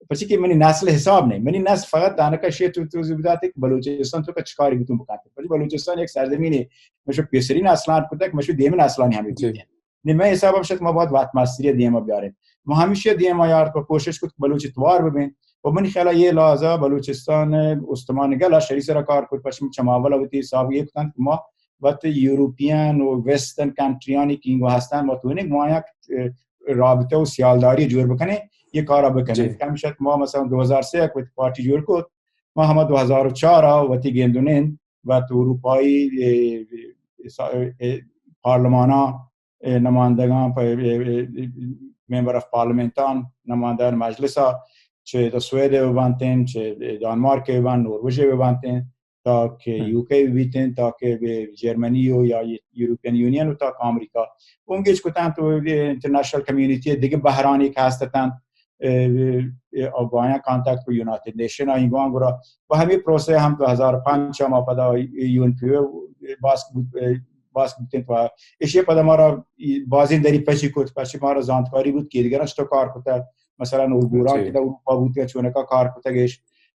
پرچی کہ منی نسل حساب نہیں۔ منی نسل فقط دانکا شیت تو، تو بدات کہ بلوچستان توکا چکاری بتون بکنت۔ پرچی بلوچستان یک سرزمین ہے، مشو پیسری نسلان کتک، مشو دیمی نسلانی ہمیں جی۔ بیتیں۔ نی مئے حساب ہم شت ما باید وت مستری دیما بیاریں۔ ما ہمیشہ دیما یار پہ کوشش کت کہ بلوچی توار ببیں۔ و منی خیال یہ لحاظہ بلوچستان استمان گل شری سرا کار کت، پشم چماولا وتی حساب یہ کتن کہ ما وت یورپین و ویسٹرن کنٹریانی کہ اینگو ہستن، ما تونیں ما یک، اه، رابطہ و سیالداری جوڑ بکنیں، یہ کارا بکنیں۔ جی۔ ہمیشہ ما مثلاً دو ہزار سہ وقت پارٹی جوڑ کت، ما ہما دو ہزار و چار وتی گندونین وت اروپائی، اه، اه، اه، پارلمانا ءِ نمائندگاں پہ، ءِ، ءِ، ممبر آف پارلیمنٹاں، نمائندگان مجلس ءَ چہ سوید ءَ بنتیں، چہ ڈنمارک ءَ بنت، نروژ ءَ بنتیں، تا کہ ہم۔ یو کے بیتیں، تا کہ بہ جرمنی و یا یورپین یونین و تا کہ امریکہ۔ اونگیج کتنت و انٹرنیشنل کمیونٹی دگہ بہرانی کہ ہست اتنت، اه، اه، گوایاں کانتاکت کو یونائیٹڈ نیشن آئی گوان گرا۔ و ہمیں پروسے ہم دو ہزار پنچ ما پدا یو این پی او باسک بوت، اه، باسک بوتیں تو ایشی پدا مارا بازیں دری پچی کت، پچی مارا زانتکاری بوت کہ دیگر اشتو کار کتا، مثلاً اورگوران کہ در اروپا بوتیں چونکا کار کتگش،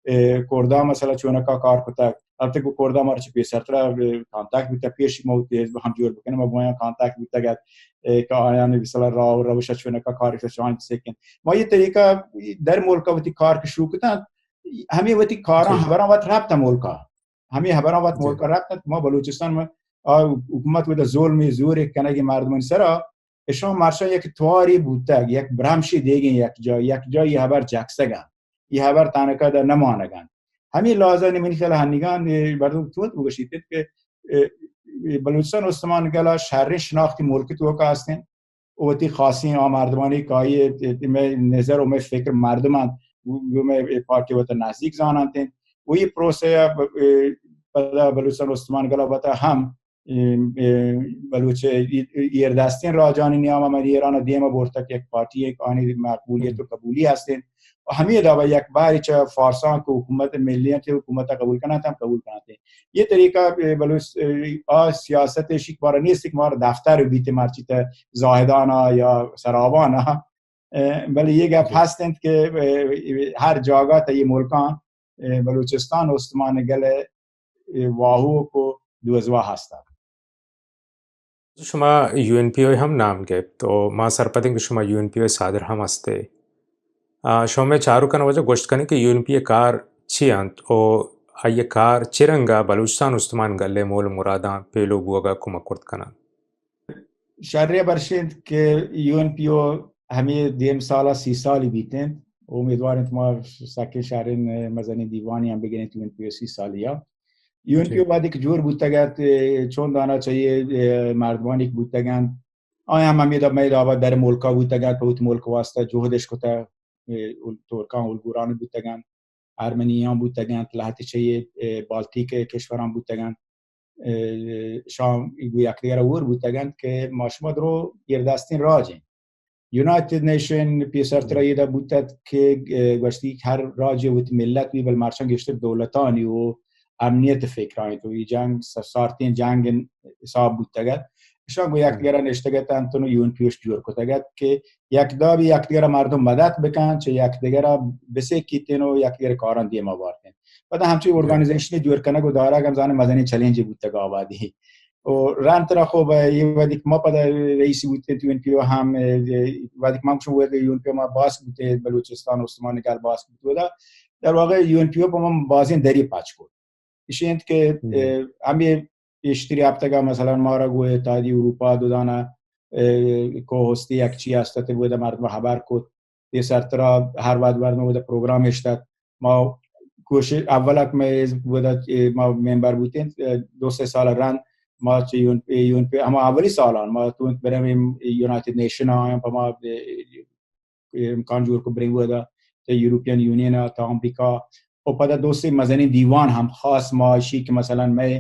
اه، کردان مثلاً چونکا کار کتگ۔ البتہ گوں کرداں مارا چہ پیسرترا، اه، کانتاکت بوتگ، پیش ما وتی حزب ہم جوڑ بکنیں، ما گویاں کانتاکت بوتگ ات، اه، کہ آیانی مثلاً راہ و روش ء چونکا کار ایش چون سیکن۔ ما یہ طریقہ در ملک وتی کار کہ شروع کتن، ہمیں وتی کاراں ہبراں وت ربط ملکا، ہمیں ہبراں وت ملکا ربط، ما بلوچستان میں آ حکومت ودا ظلم زور کنگی مردمانی سرا، اشاں مرچاں یک تواری بوتگ، یک برمشی دیگیں یک جا، یک جا یہ ہبر جکسگ انت، یہ ہبر تنکا در نمانگ انت۔ ہمیں لازانی منی خیال ہنیگان، اے، مردم توت بگوشیت کہ، اے، اے، بلوچستان استمان گلا شریں شناختی ملک توکا ہستیں۔ وتی خاصیں آ مردمانی کہ آئی ء، ء، مئے نظر و مئے فکر مردم انت، و، و مئے پارٹی وتا نزدیک زاننت انت۔ و یہ پروسے ء ب-، ء، پدا بلوچستان استمان گلا وتا ہم، ء، ء، بلوچ ای-، ای-، ایردستیں راجانی نیام من ایران دیم برتگ یک پارٹی یک آنی مقبولیت و قبولی ہستیں۔ و ہمیں دعوی یک باری چہ فارسان کہ حکومت ملی انت، حکومت قبول کننت، ہم قبول کننت۔ یہ طریقہ، اه، بلوچ، اه، آ سیاست شیک مارا نیست کہ مارا دفتر بیت مرچی تہ زاہدانا یا سرابانا، اه، بلے یہ گپ ہست انت کہ، اه، ہر جاگہ تہ یہ ملکان، اه، بلوچستان استمان گل، اه، واہوک و دوزواہ ہستگ۔ شما یو این پی او ہم نام گپت و ما سرپدیں کہ شما یو این پی او صدر ہم ہستے۔ آ، شما مئے چاروکان واجہ گوشت کنیں کہ یو این پی او کار چی انت و آئی کار چی رنگا بلوچستان استمان گلے مول مراداں پیلو بوگا کمک کرت کنن؟ شرے برشینت کہ یو این پی او ہمیں دیم سالا سی سالی بیتیں۔ امیدوار انت ما سکیں شریں مزنیں دیوانی ہم بگریں یو این پی او سی سالیا۔ یو این پی او وہدے کہ جوڑ بوتگ ات، چون دانا چہ اے مردمانی کہ بوتگ انت، آیاں ہم ہمے داب، مئے دابا در ملکا بوتگ انت، پہ وتی ملک واسطہ جہدش کتگ، اے، ترکاں الگورانی بوتگ انت، ارمنیاں بوتگ انت، لہتے چہ اے، اے، بالتیک کشوراں بوتگ انت، اے، شام گوں یکدگر ہور بوتگ انت کہ ما شما درو ایردستیں راج ایں۔ یونائیٹڈ نیشن پیسرترا ایدا بوتگ کہ، اے، گوشتی کہ ہر راجے وتی ملت بی، بل مرچاں گیشتر دولتانی و امنیت فکرائیں تو یہ جنگ س-، سارتیں جنگ حساب بوتگ ات۔ اشاں گوں یکدگر ء نشتگ ات انت و یو این پی او اش جوڑ کتگ ات کہ یک دابی یکدگر ء مردم مدد بکن، چہ یکدگر ء بسکیتین و یکدگر کاران دیما بارتین۔ پدا ہمچی ارگانیزیشن جوڑ کنگ و دارگ ہم زانے مزنیں چیلنج بوتگ آبادی۔ و رند ترا خوب، یہ وقتی کہ ما پدا رئیسی بوتین تو یو این پی او ہم، وقتی کہ ما گوشم وقتی یو این پی او ما باس بوتین، بلوچستان استمان گل باس بوت ودا، در واقع یو این پی او پہ ما بازیں دری پچ کت۔ ایشی انت کہ، اے، ہمے پیشتری ہفتگا مثلاً مارا گوں اتحادی اروپا دو دانا، اے، کو ہستی یک چی است ات، بودا مردم خبر کت۔ یہ سرترا ہر وقت مردم بودا پروگرام اشتت۔ ما کوشش، اولا کہ میں بودا، اے، ما ممبر بوتیں، اے، دو سے سال رند ما چہ یون، یون پہ ہما اولی سالان ما تو برم یونائیٹڈ نیشن آیاں پہ ما، اے، امکان جوڑ کو بریں ودا، تا یورپین یونین ء، تا امریکہ، و پدا دوستی مزنیں دیوان ہم خاص ما اشی کہ مثلاً مئے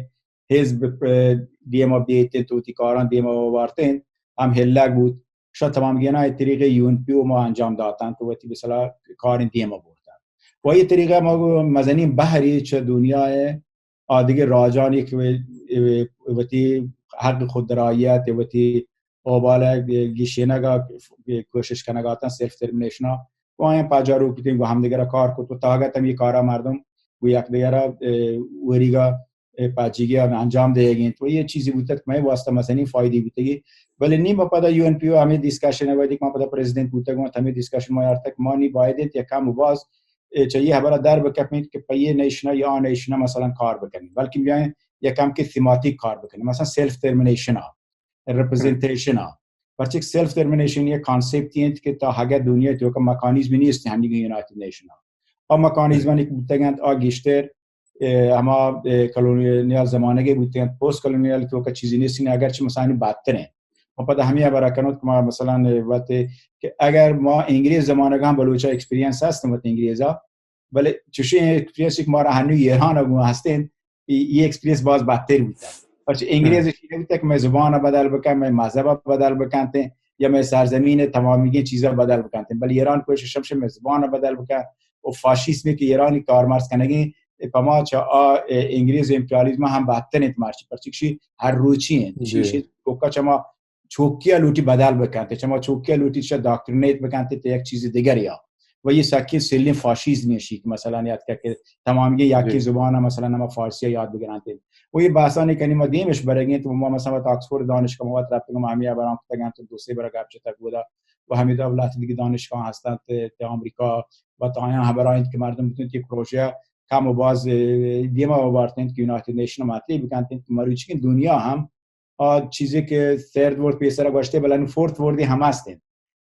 حزب، اه، دیما بیتیں تو وتی کاراں دیما وارتیں، ہم ہلگ بوت، شا تمام گینا اے طریقے یو این پی او ما انجام داتن تو وتی بسلا کاریں دیما بردن۔ و یہ طریقہ ما گو مزنیں بہری چہ دنیا ء آ دگہ راجانی کہ وے-، وے-، وتی حق خودرائیت، وتی اوبال ء گیشینگ ء کوشش کنگ ء اتاں، سیلف ڈٹرمنیشن ء، و آیاں پجاروک بوتیں، گوں ہمدگر ء کار کت و تاگت ہم یہ کار ء مردم گوں یکدگر ء، اے، وریگ ء، اے، پجیگی ء انجام دئیگ انت و یہ چیزی بوتگ کہ مئے واستہ مزنیں فائدے بوتگی۔ بلے نی ما پدا یو این پی او ہمیں ڈسکشن ء وھدے کہ ما پدا پریزیڈنٹ بوتگ، ہمیں ڈسکشن ما یارتگ کہ ما نی باید انت یک کم و باز اے چہ یہ ہبرا در بکپینت کہ پہ یہ نیشنا یا آ نیشنا مثلاً کار بکنیں، بلکہ بیائیں یک ہم کہ تھیماتیک کار بکنیں، مثلاً سیلف ڈٹرمنیشن آ، ریپرزنٹیشن آ۔ پرچہ سیلف ڈٹرمنیشن یہ کانسپٹ انت کہ تا اگر دنیا توکا مکانیزم نیست ہنی یونائیٹڈ نیشن آ، آ مکانیزمانی کہ بوتگ انت آ گیشتر، اے، ہما، اے، کلونیل زمانگے بوتگ انت، پوسٹ کلونیل توکا چیزی نیست، اگرچہ مثلاً بدتر انت۔ ما پدا ہمے ہبرا کنوت کہ ما مثلاً وت کہ اگر ما انگریز زمانگاں بلوچا ایکسپیرینس ہست وت انگریزا، بلے چوشیں ایکسپیرینس کہ مارا ہنو ایران گوں ہستیں، ای، ای ایکسپیرینس باز بدتر بوتا۔ پرچہ انگریز اشی نبوتا کہ مئے زبان بدل بکن، مئے مذہب بدل بکنتے، یا مئے سرزمین ءِ تمامیگیں چیزاں بدل بکنت، بلے ایران کوشش ہمش مئے زبان ءَ بدل بکن و فاشیزمی کہ ایرانی کارمرز کنگیں، پہ ما چہ آ، اے، انگریز امپریالیزم ہم بدتر انت مرچی، پرچہ کہ شی ہر روچی انت۔ شی، شی چوکا چہ ما چوکی ءَ لوٹی بدل بکنت، چہ ما چوکی ءَ لوٹی چہ ڈاکٹرینیٹ بکنت یک چیز دیگری ءَ۔ و یہ سکیں سلیں فاشیزم شی کہ مثلاً یاد کہ تمامی یکی زبان ءَ مثلاً ہما فارسی ءَ یاد بگرانت۔ و یہ بحثانی کنی ما دیمش برگیں تو ما مثلاً وت آکسفورڈ دانشگاہ ما وت رفتگم ہمیا بران کتگن تو دو سے برا گپ جتگ بودا و ہمیں دولت دیگه دانشگاہ ہستند تے آمریکا و تا آیاں ہبرائیں کہ مردم بتنت یک پروژہ کم و باز، اے، دیما ببارتنت کہ یونائیٹڈ نیشن ماتی بکنت کہ مروچی دنیا ہم آ چیزے کہ تھرڈ ورلڈ پیسرا گوشتے، بلے نوں فورتھ ورلڈ ہم ہستیں۔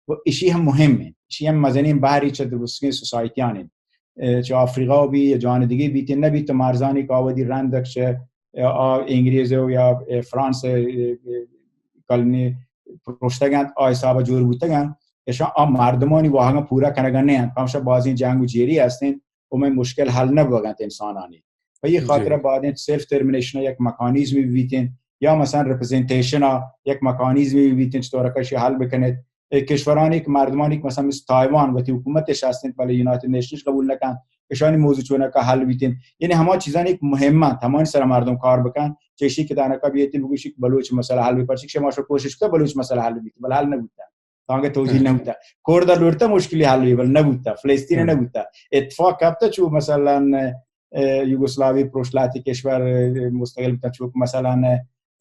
و اشی ہم مہمیں۔ اشی ہم مزنیں بہری چہ درستگیں سوسائٹیان انت۔ اے، چہ آفریقہ بی یا جان دیگے بیت، نہ بیت تو مرزانی کہ آ وتی رند چہ، اے، آ انگریز و یا، اے، فرانس، اے، اے، کالونی پروشتگ انت، آ حساب جوڑ بوتگ انت۔ اشان آ مردمانی واہگاں پورا کنگا نہ انت۔ پمشا بازیں جنگ و جیری ہستیں۔ و مئے مشکل حل نہ بوگنت انسانانی۔ پہ یہ خاطر باید انت سیلف ڈٹرمنیشن یک مکانیزمی بیتیں یا مثلاً ریپرزنٹیشن یک مکانیزمی بیتیں چطور کشی حل بکنت۔ اے کشورانی کہ مردمانی کہ مثلاً مثل تائیوان وتی حکومتش ہستیں بلے یونائیٹڈ نیشنش قبول نہ کنت، اشانی موضوع چونکا حل بیتیں۔ یعنی ہما چیزانی کہ مہمہ انت، ہمانی سر مردم کار بکن، چیشی کہ دانکا بیتیں بگوشی کہ بلوچ مسئلہ حل بی، پرچہ کہ شما شو کوشش کتا بلوچ مسئلہ حل بیت، بلے حل نہ بوتا۔ تانکہ توجیل نہ بوتا۔ کرد لوٹتا مشکلی حل بی، بلے نہ بوتا۔ فلسطین نہ بوتا۔ اتفاق کپتا چو مثلاً، اے، یوگوسلاوی پروش لاتی کشور، اے، مستقل بوتا چو مثلاً،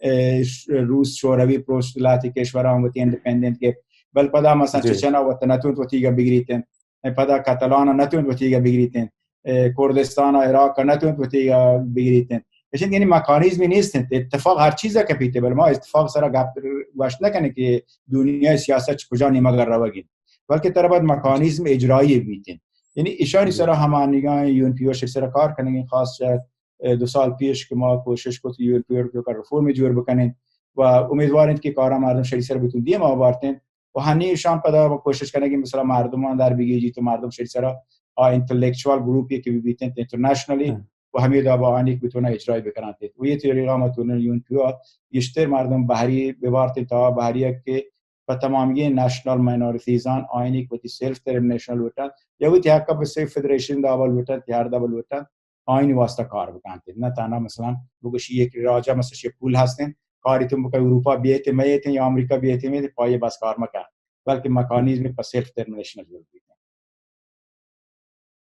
اے، ش-، روس شوروی پروش لاتی کشور ہم وتی انڈیپینڈنٹ کے۔ بل پدا مثلاً چچنا وت نتونت وتیگا بگریتن۔ اے، پدا کاتالان نتونت وتیگا بگریتن۔ اے، کردستان ء عراق ء نہ تونت وتی، آ، بگریت انت۔ اش انت یعنی مکانیزمی نیست انت۔ اتفاق ہر چیز ء کپیت، بلے ما اتفاق سرا گپ گوشت نہ کنیں کہ دنیا ء سیاست چہ کجا نیمگ ء روگ انت، بلکہ ترا باید مکانیزم اجرائی بیت انت۔ یعنی ایشانی سرا ہما نگاہ یو این پی او شری سرا کار کنگیں، خاص چہ، اے، دو سال پیش کہ ما کوشش کت یو این پی او ء ریفارم جوڑ بکنیں و امیدوار انت کہ کارا مردم شری سر بتون دیم آوارت انت۔ و ہنی ایشان پدا کوشش کنگی مثلا مردمان در بگیجی تو مردم شری سرا آ انٹلیکچوال گروپی کہ بیتنت انٹرنیشنلی و ہمیں دا با آنی بتونا اجرائی بکنانت۔ و یہ طریقہ ما تو یون پیو گیشتر مردم بحری ببارت تا بحری کہ پہ تمامی نیشنل مائنورٹیزان آئینی وتی سیلف ڈٹرمنیشن لوٹن یا وتی حق پہ سیلف فیڈریشن دا بل لوٹن، تیار دا بل لوٹن۔ آئینی واسطہ کار بکنت، نہ تنہا مثلا بگوشی یک راجہ مثلا شی پول ہستیں، کاری تم بکن اروپا بیت میت یا امریکہ بیت میت پایے بس کار مکن، بلکہ مکانیزم پہ سیلف ڈٹرمنیشن جوڑ بیت۔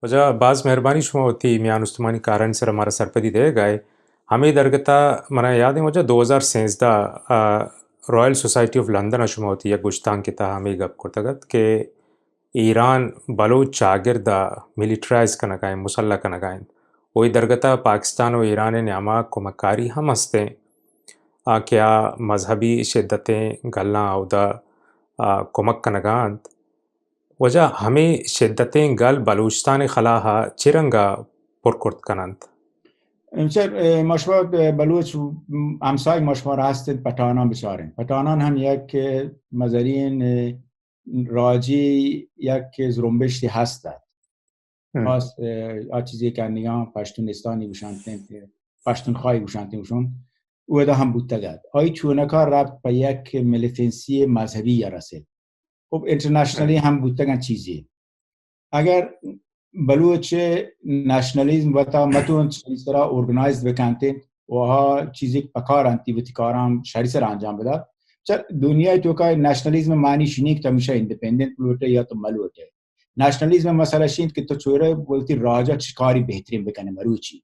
واجہ باز مہربانی شما وتی میان استمانی کارانی سر مارا سرپدی دے گائے۔ ہمیں درگتا منا یاد ہے واجہ دو ہزار سینزدہ، آ، رائل سوسائٹی آف لندن شما وتی یک گشتان کتا ہمیں گپ کرتگت کہ ایران بلوچ چاگرد ء ملیٹرائز کنگ ء انت، مسلح کنگ ء انت۔ و اے درگت ء پاکستان و ایران ء نیام ء کمکاری ہم است انت، آ کہ آ مذہبی شدتیں گلاں اودا، آ، کمک کنگ ء انت۔ واجہ ہمے شدتیں گل بلوچستان ء خلاہ ء چے رنگ ء پر کرت کن انت؟ سر، اے، ما شما، اے، بلوچ، م، ہمسائگ ما شما را ہست انت، پٹھانان بچاریں۔ پٹھانان ہم یک، اے، مزرین، اے، راجی یک زرمبشتی ہست ات۔ ہم۔ خاص، اے، آ چیزی کہ انگاں پشتونستانی گوشانت انت، پشتونخواہی گوشانت انت گوشون، اودا ہم بوتگ ات۔ آئی چونکا ربط پہ یک ملیٹنسی مذہبی یا رسید۔ خب انٹرنیشنلی ہم بوتگ انت چیزی۔ اگر بلوچ نیشنلزم وتا متون شری سرا ارگنائز بکنت و ہا چیزی کہ پکار انتی وتی کاران شری سرا انجام بدات۔ چہ دنیا توکا نیشنلزم معنی شنی کہ تو ہمیشہ انڈیپینڈنٹ لوٹے یا تو ملوٹے۔ نیشنلزم مسئلہ شینت کہ تو چورے بولتی راجا چکاری بہترین بکنے مروچی۔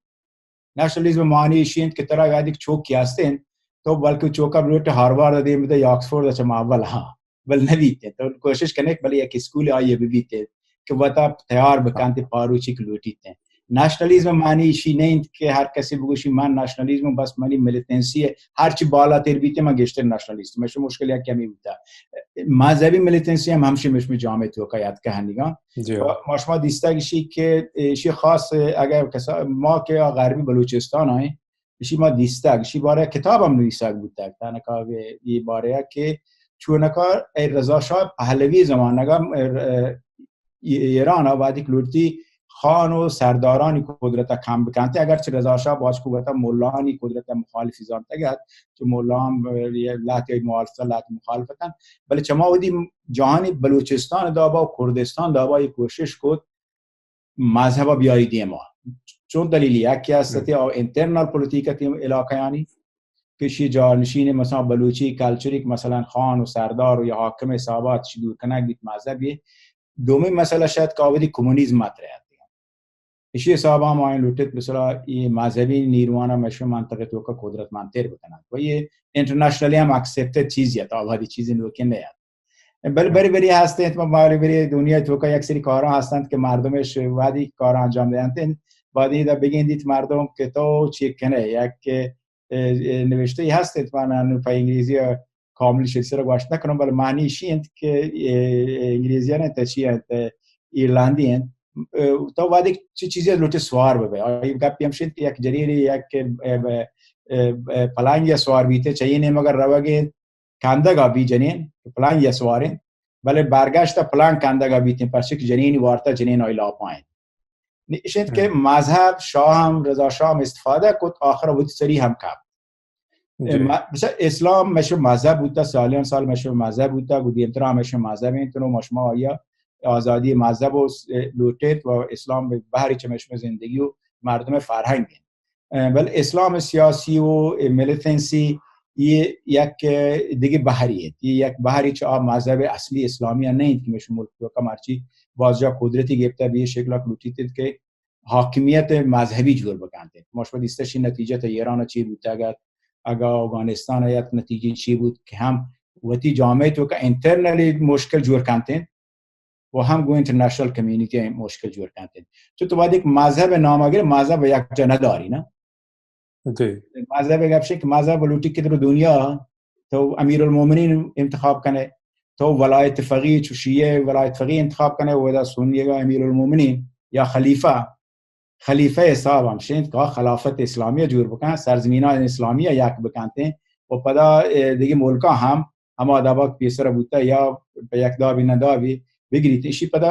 نیشنلزم معنی ایشی انت کہ ترا گادی چوک کی ہست انت، تو بلکہ چوکا بلوٹ ہارورڈ دیم بدے یا آکسفورڈ چما اول ہاں، بل نہ بیت انت۔ تو کوشش کنے بلے یک اسکول آئیے بہ بیت انت کہ وتا تیار بکنت پاروچی کہ لوٹیت انت۔ نیشنلزم معنی ایشی نہ انت کہ ہر کسی بگوشی من نیشنلزم بس منی ملیٹنسی ہے، ہر چی بالاتر بیت من گیشتر نیشنلسٹ۔ مشو مشکل یک کمی بوتا۔ مذہبی ملیٹنسی ہم ہمشی مشمی جامعہ توکا یاد کہ ہنگا۔ جی۔ ما شما دیستگ ایشی کہ ایشی خاص اگر کسا ما کہ غربی بلوچستان آئیں، ایشی ما دیستگ، ایشی بارے کتاب ہم نویسگ بوتگ، تنکا یہ بارے کہ چونکا اے رضا شاہ پہلوی زمانگا، اے، ایران آبادی کلورتی خان و سردارانی قدرت کم بکنت، اگرچہ رضا شاہ باز کو وتا مولانی قدرت مخالفی زانتگ ات، چہ مولا ہم لہتے مخالفت، لہتے مخالفت انت، بلے چما وتی جہانی بلوچستان دابا و کردستان دابا یہ کوشش کت مذہب بیاری دیما. چون دلیل یکی است، او انٹرنل پولیٹیک تی علاقہ یعنی کہ شی جانشین مثلا بلوچی کلچری کہ مثلا خان و سردار و یا حاکم حسابات شی دور کنگ بیت مذہبی. دومی مسئلہ شاید کہ آودی کمونیزم مطرح ات. اشی حساب ہم آئین لوٹت مثلا یہ مذہبی نیروانا مشو منطقہ توکا قدرت منتر بکنن و یہ انٹرنیشنلی ہم اکسپٹڈ چیزی ات، آبادی چیزی نوکین نیت. بل بری بری ہست انت، ما بری بری دنیا توکا یک سری کاران ہستند کہ مردمش وادی کاران انجام دینت، بعد ادا بگندیت مردم کہ تو چی کنے، یک اه، اه، نوشته ای هستید، من انو په انگلیسی کامل شد سر گوشت نکنم، بلے معنی ایشی انت کہ، اه، انگلیسی انت، چی انت، ایرلندی انت. اه، تو وقتی چی چیزی لوٹے سوار ببے. آئی گپی ہمشی انت کہ یک جنینی یک، اه، اه، اه، پلنگ یا سوار بیتے، چہ این مگر روگے کندگا بی جنین، پلنگ یا سوارین، بلے برگشت پلنگ کندگا بیتیں، پرچہ کہ جنینی وارتا جنین آئی لاپا انت. نی ایش انت کہ مذہب شاہ ہم، رضا شاہ ہم استفادہ کت، آخر وتی سری ہم کپت. جی. م-، مثلا اسلام مشو مذہب بوتا، سالیان سال مشو مذہب بوتا، گو دیمترا ہم مشو مذہب انت، نو مشما آیا آزادی مذہب و س-، لوٹیت و اسلام بہری چہ مشما زندگی و مردم فرہنگ انت. اه، بل اسلام سیاسی و ملیتنسی یہ یک دگہ بہری انت. یہ یک بہری چہ آ مذہب اصلی اسلامی نہ انت کہ مشو ملک توکا مرچی باز جا قدرتی گپتا بی شکل لوٹیت کہ حاکمیت مذہبی جوڑ بکنت. ما شما دیستہ شی نتیجہ تا ایران چی بوتا، اگر، اگر افغانستان یک نتیجہ چی بود کہ ہم وتی جامعہ توکا انٹرنلی مشکل جوڑ کنت و ہم گو انٹرنیشنل کمیونٹی مشکل جوڑ کنت. چون تو وقتی کہ مذہب نام اگر مذہب یک جا نداری نا. جی. مذہب گپ شے کہ مذہب لوٹی کہ در دنیا تو امیر المومنین انتخاب کنے، تو ولایت فقیہ، چو شیعہ ولایت فقیہ انتخاب کنے، و ادا سنی گا امیر المومنین یا خلیفہ، خلیفہ حساب ہمشی انت کہ خلافت اسلامی جوڑ بکن، سرزمینان اسلامی یک بکنتیں و پدا، اه، دیگه ملکا ہم ہما دابا کہ پیسر بوتا یا پہ یک دابی نہ دابی بگریت. ایشی پدا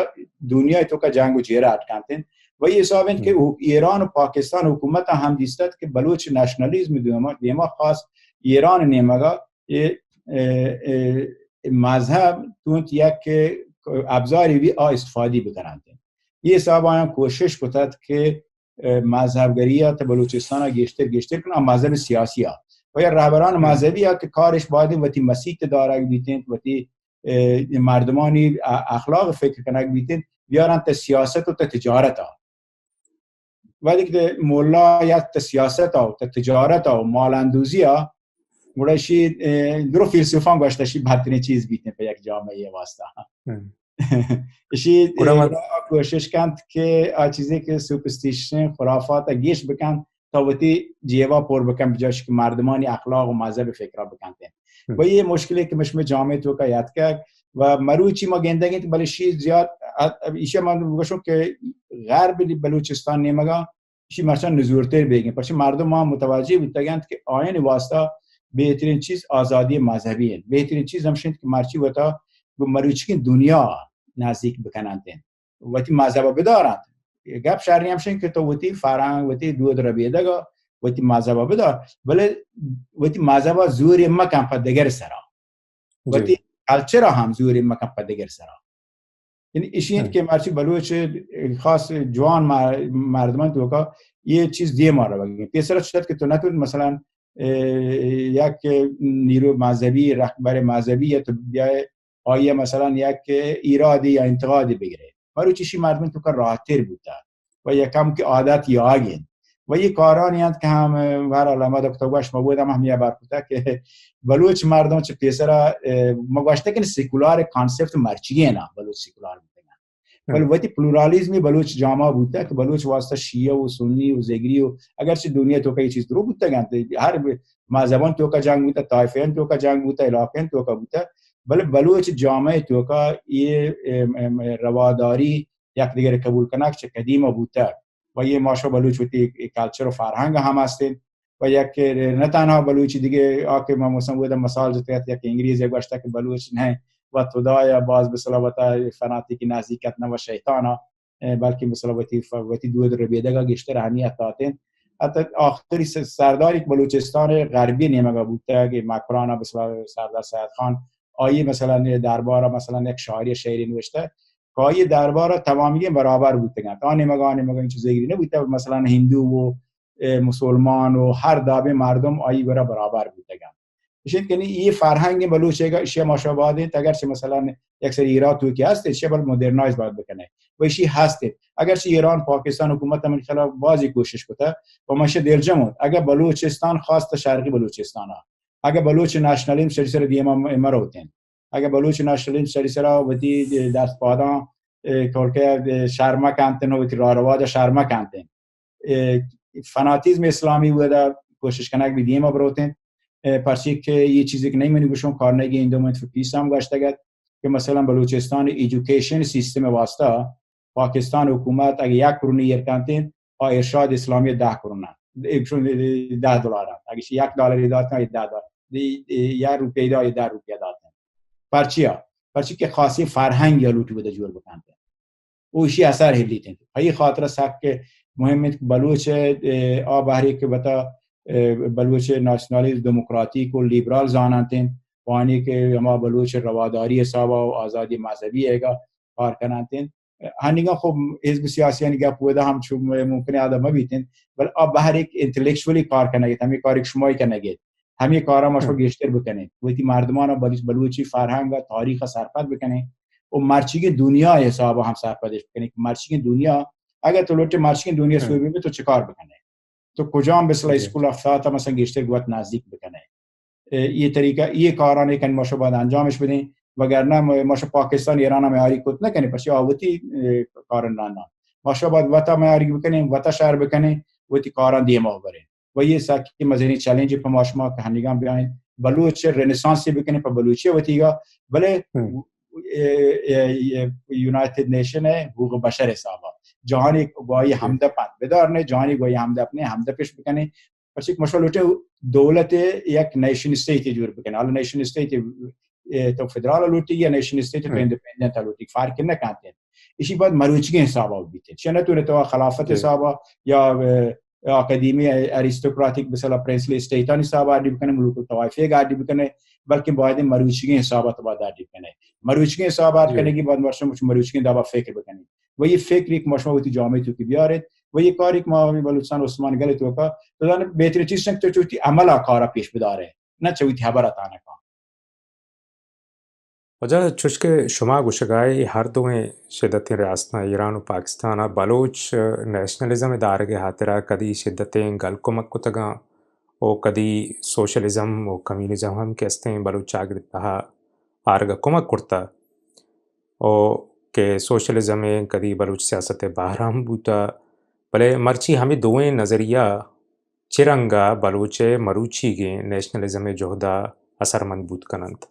دنیا توکا جنگ و جیرہ اٹکانتیں. و یہ حساب انت کہ ایران و پاکستان حکومت ہم دیستت کہ بلوچ نیشنلزم دیما، دیما خاص ایران نیمگا یہ، اه، اه، مذہب تونت یک ابزاری بی آ استفادی بکننت. یہ حساب آیاں کوشش کتت کہ، اه، مذہب گری ات بلوچستان گیشتر گیشتر کن، آ مذہب سیاسی ات. و یا رہبران مذہبی ات کہ کارش باید وتی مسیت دارگ بیتنت، وتی، اه، مردمانی ا-، اخلاق فکر کنگ بیتنت، بیارن تا سیاست و تا تجارت ات. وقتی کہ مولا یا تا سیاست ء و تا تجارت ء و مال اندوزی ء، گڑا شی، اه، درو فیلسوفان گوشتہ شی بہترین چیز بیتیں پہ یک جامعہ واسطہ. ہم. اشی، گڑا اه، ما گڑا کوشش کنت کہ آ چیزیں کہ سپرسٹیشن، خرافات ء گیش بکنت تا وتی جیبا پر بکن، بجاش کہ مردمانی اخلاق و مذہب فکرا بکنت. ہم. و یہ مشکلی کہ مشمے جامعہ توکا یاتکگ و مروچی ما گندگیں، بلے شی زیاد، ا-، ا-، ایشی من گوشوں کہ غرب بلوچستان نیمگا ایشی مرچاں نزورتر بیگیں، پرچہ مردم ما متوجہ بوتگ انت کہ آیانی واسطہ بہترین چیز آزادی مذہبی انت. بہترین چیز ہمش انت کہ مرچی وتا گوں مروچیگیں دنیا نزدیک بکننت انت، وتی مذہب بدارنت. گپ شری ہمش انت کہ تو وتی فرہنگ، وتی دود ربیدگ، وتی مذہب بدار، بلے وتی مذہب زور مکن پہ دگر سرا. جی. وتی کلچر ہم زور مکن پہ دگر سرا. یعنی ایشی انت کہ مرچی بلوچ خاص جوان مر-، مردمان توکا یہ چیز دیما روگی. پیسرا چشت کہ تو نتون مثلاً، اه، یک نیرو مذہبی، رہبر مذہبی یا تو بیائے آئی مثلاً یک ایرادی یا انتقادی بگرے. مروچی شی مردمان توکا راحتر بوتا. و یکم کہ عادت یاگ انت. و یہ کارانی انت کہ ہم، بہرحال، ہما دکتر گوش ما بودم ہم یہ بار کتا کہ بلوچ مردم چہ پیسرا، اه، ما گوشتہ کہ سیکولار کانسپٹ مرچی ہے نا، بلوچ سیکولار بوتگن. بل وتی پلورالزم بلوچ جامعہ بوتا کہ بلوچ واسطہ شیعہ و سنی و زگری و اگرچہ دنیا توکا یہ چیز درو بوتگن، ہر مذہبان توکا جنگ بوتا، طائفین توکا جنگ بوتا، علاقین توکا بوتا، بل بلوچ جامعہ توکا یہ، ام، ام، رواداری یک دیگر قبول کنگ چہ قدیم بوتگ و یہ ماشا بلوچ وتی کلچر و فرہنگ ہم ہستیں و یک نہ تنہا بلوچی دیگہ آ کہ ما مثلاً بودا مثال جتگ ات، یک انگریز گوشتہ کہ بلوچ نہ و خدایا باز بسلا وتا فناتیکی نزدیکت نہ و شیطانا بلکہ مثلاً وتی وتی دود ربیدگ ءَ گیشتر اہمیت داتیں. حتی آخری سرداری کہ بلوچستان غربی نیمگ ءَ بوتگ کہ مکران ءَ مثلاً سردار سید خان، آئی مثلاً دربار ءَ مثلاً یک شاعری شعری نوشتہ کہ آئی دربار ءَ تمامی برابر بوتگ انت، آ نیمگ ءَ آ نیمگ ءَ انچو زگری نہ بوتگ، مثلاً ہندو و مسلمان و ہر دابیں مردم آئی گورا برابر بوتگ انت. اشیت کہ نی اے فرہنگ بلوچ ءِ اشی ما شما باید انت، اگرچہ مثلاً یک سری ایراد توکی ہست، اشی بل مدرنائز باید بکنے و اشی ہست انت. اگرچہ ایران، پاکستان حکومت ہمے خلاف بازی کوشش کتہ و ما اشی دلجم انت. اگہ بلوچستان، خاص شرقی بلوچستان ءَ، اگہ بلوچ نیشنلزم شری سر دیما م-، مروتیں، اگہ بلوچ نیشنلزم شری سر وتی دست پاداں، اے، کولکے، اے، شرمہ کنتن و وتی راہ رواج شرمہ کنتن، اے، فناتیزم اسلامی ودا کوشش کنگ بی دیما بروتیں. اے، پرچی کہ یہ چیزی کہ نہیں منی گوشوں، کارنیگی اینڈومنٹ فار پیس ہم گوشتگ ات کہ مثلاً بلوچستان ایجوکیشن سسٹم واسطہ پاکستان حکومت اگہ یک کرونی ایر کنتیں، آ ارشاد اسلامی دہ کرون انت، ایک سو دہ دلار انت. اگہ ایشی یک دلاری داتن، آ دہ دلار، دی، دی، یک روپیہ دا، آ دہ روپیہ داتن. پرچیا؟ پرچی کہ خاصی فرہنگ یا لوٹی بده جوڑ بکنت. او ایشی اثر ہلیت انت. پہ ای خاطر سک مہم انت کہ بلوچ، اے، آ بہرے کہ وتا، اے، بلوچ ناسیونالیست، دموکراتیک و لیبرال زاننت انت، وانی کہ ہما بلوچ رواداری حسابا و آزادی مذہبی ایگا کار کننت انت. ہنیگا خب حزب سیاسیانی گپ ودا ہم چو ممکن آدم مبیت انت، بل آ بہر ایک انٹلیکچولی کار کنگ ایت، ہمیں کار ایک شمائی کنگ ایت، ہمیں کارا ما شما گیشتر بکنیں، وتی مردمان بلوچ، بلوچی فرہنگ تاریخ سرپد بکنیں و مرچیگیں دنیا حساب ہم سرپدش بکنیں کہ مرچیگیں دنیا، اگر تو لوٹے مرچیگیں دنیا سوبی بی تو چکار بکنے؟ تو کجام مثلا اسکول افتاد تا مثلا گیشتر گوت نزدیک بکنے؟ اے، یہ طریقہ، یہ کاران کن ما شما باید انجامش بدیں، وگرنہ ما، ما شما پاکستان ایران ہم یاری کت نہ کنیں، پرچہ آ وتی، اے، کاران رانا. ما شما باید وتا معیاری بکنیں، وتا شہر بکنیں، وتی کاران دیما ببریں. و یہ سکی مزنی چیلنج پہ ما شما کہ ہنیگان بیائیں بلوچ رنسانس بکنیں پہ بلوچی وتیگا، بلے اے، اے، اے، یونائیٹڈ نیشن ہے، حقوق بشر حسابا جہانی گواہی ہمدپ انت، بدار نے جہانی گواہی ہمدپ نے، ہمدپش بکنیں. پرچہ کہ مشما لوٹے دولت یک نیشن اسٹیٹ جوڑ بکن، حالا نیشن اسٹیٹ، اے، تو فدرال لوٹی یا نیشن اسٹیٹ تو انڈیپینڈنٹ لوٹی، فرق نہ کنتے. اسی بعد مروچگیں حسابا بیتے، چہ نہ تو نے تو خلافت حسابا یا، اے، اکادیمی اریستوکراتک مثلا پرنسلی اسٹیٹانی حسابا اڈی بکنے، ملوک طوائفی اڈی بکنے، بلکہ باید مروچگیں حسابا تو باید اڈی بکنے. مروچگیں حسابا اڈ کنگی بعد مرشم مروچگیں دابا فکر بکنے. و یہ فکر ایک مشما وتی جامعہ تو کی بیارت، و یہ کار ایک ما ہمیں بلوچستان عثمان گل تو کا تو دان بہترین چیز چنک تو چوتی عمل کارا پیش بدارے، نہ چوتی خبر تانا کا. واجہ، چوش کہ شما گوشگائے ہر دوئیں شدتیں ریاستاں ایران و پاکستان ء بلوچ نیشنلزم ء دارگ ء ہاترا کدی شدتیں گل کمک کتگاں و کدی سوشلزم و کمیونزم ہم کہ استیں بلوچ چاگرد تہا آرگ ء کمک کرتہ و کہ سوشلزم ء کدی بلوچ سیاست ء بہر ہم بوتہ، بلے مرچی ہمے دوئیں نظریہ چہ رنگ ء بلوچ ء مروچیگیں نیشنلزم ء جہد ء اثرمند بوت کن انت؟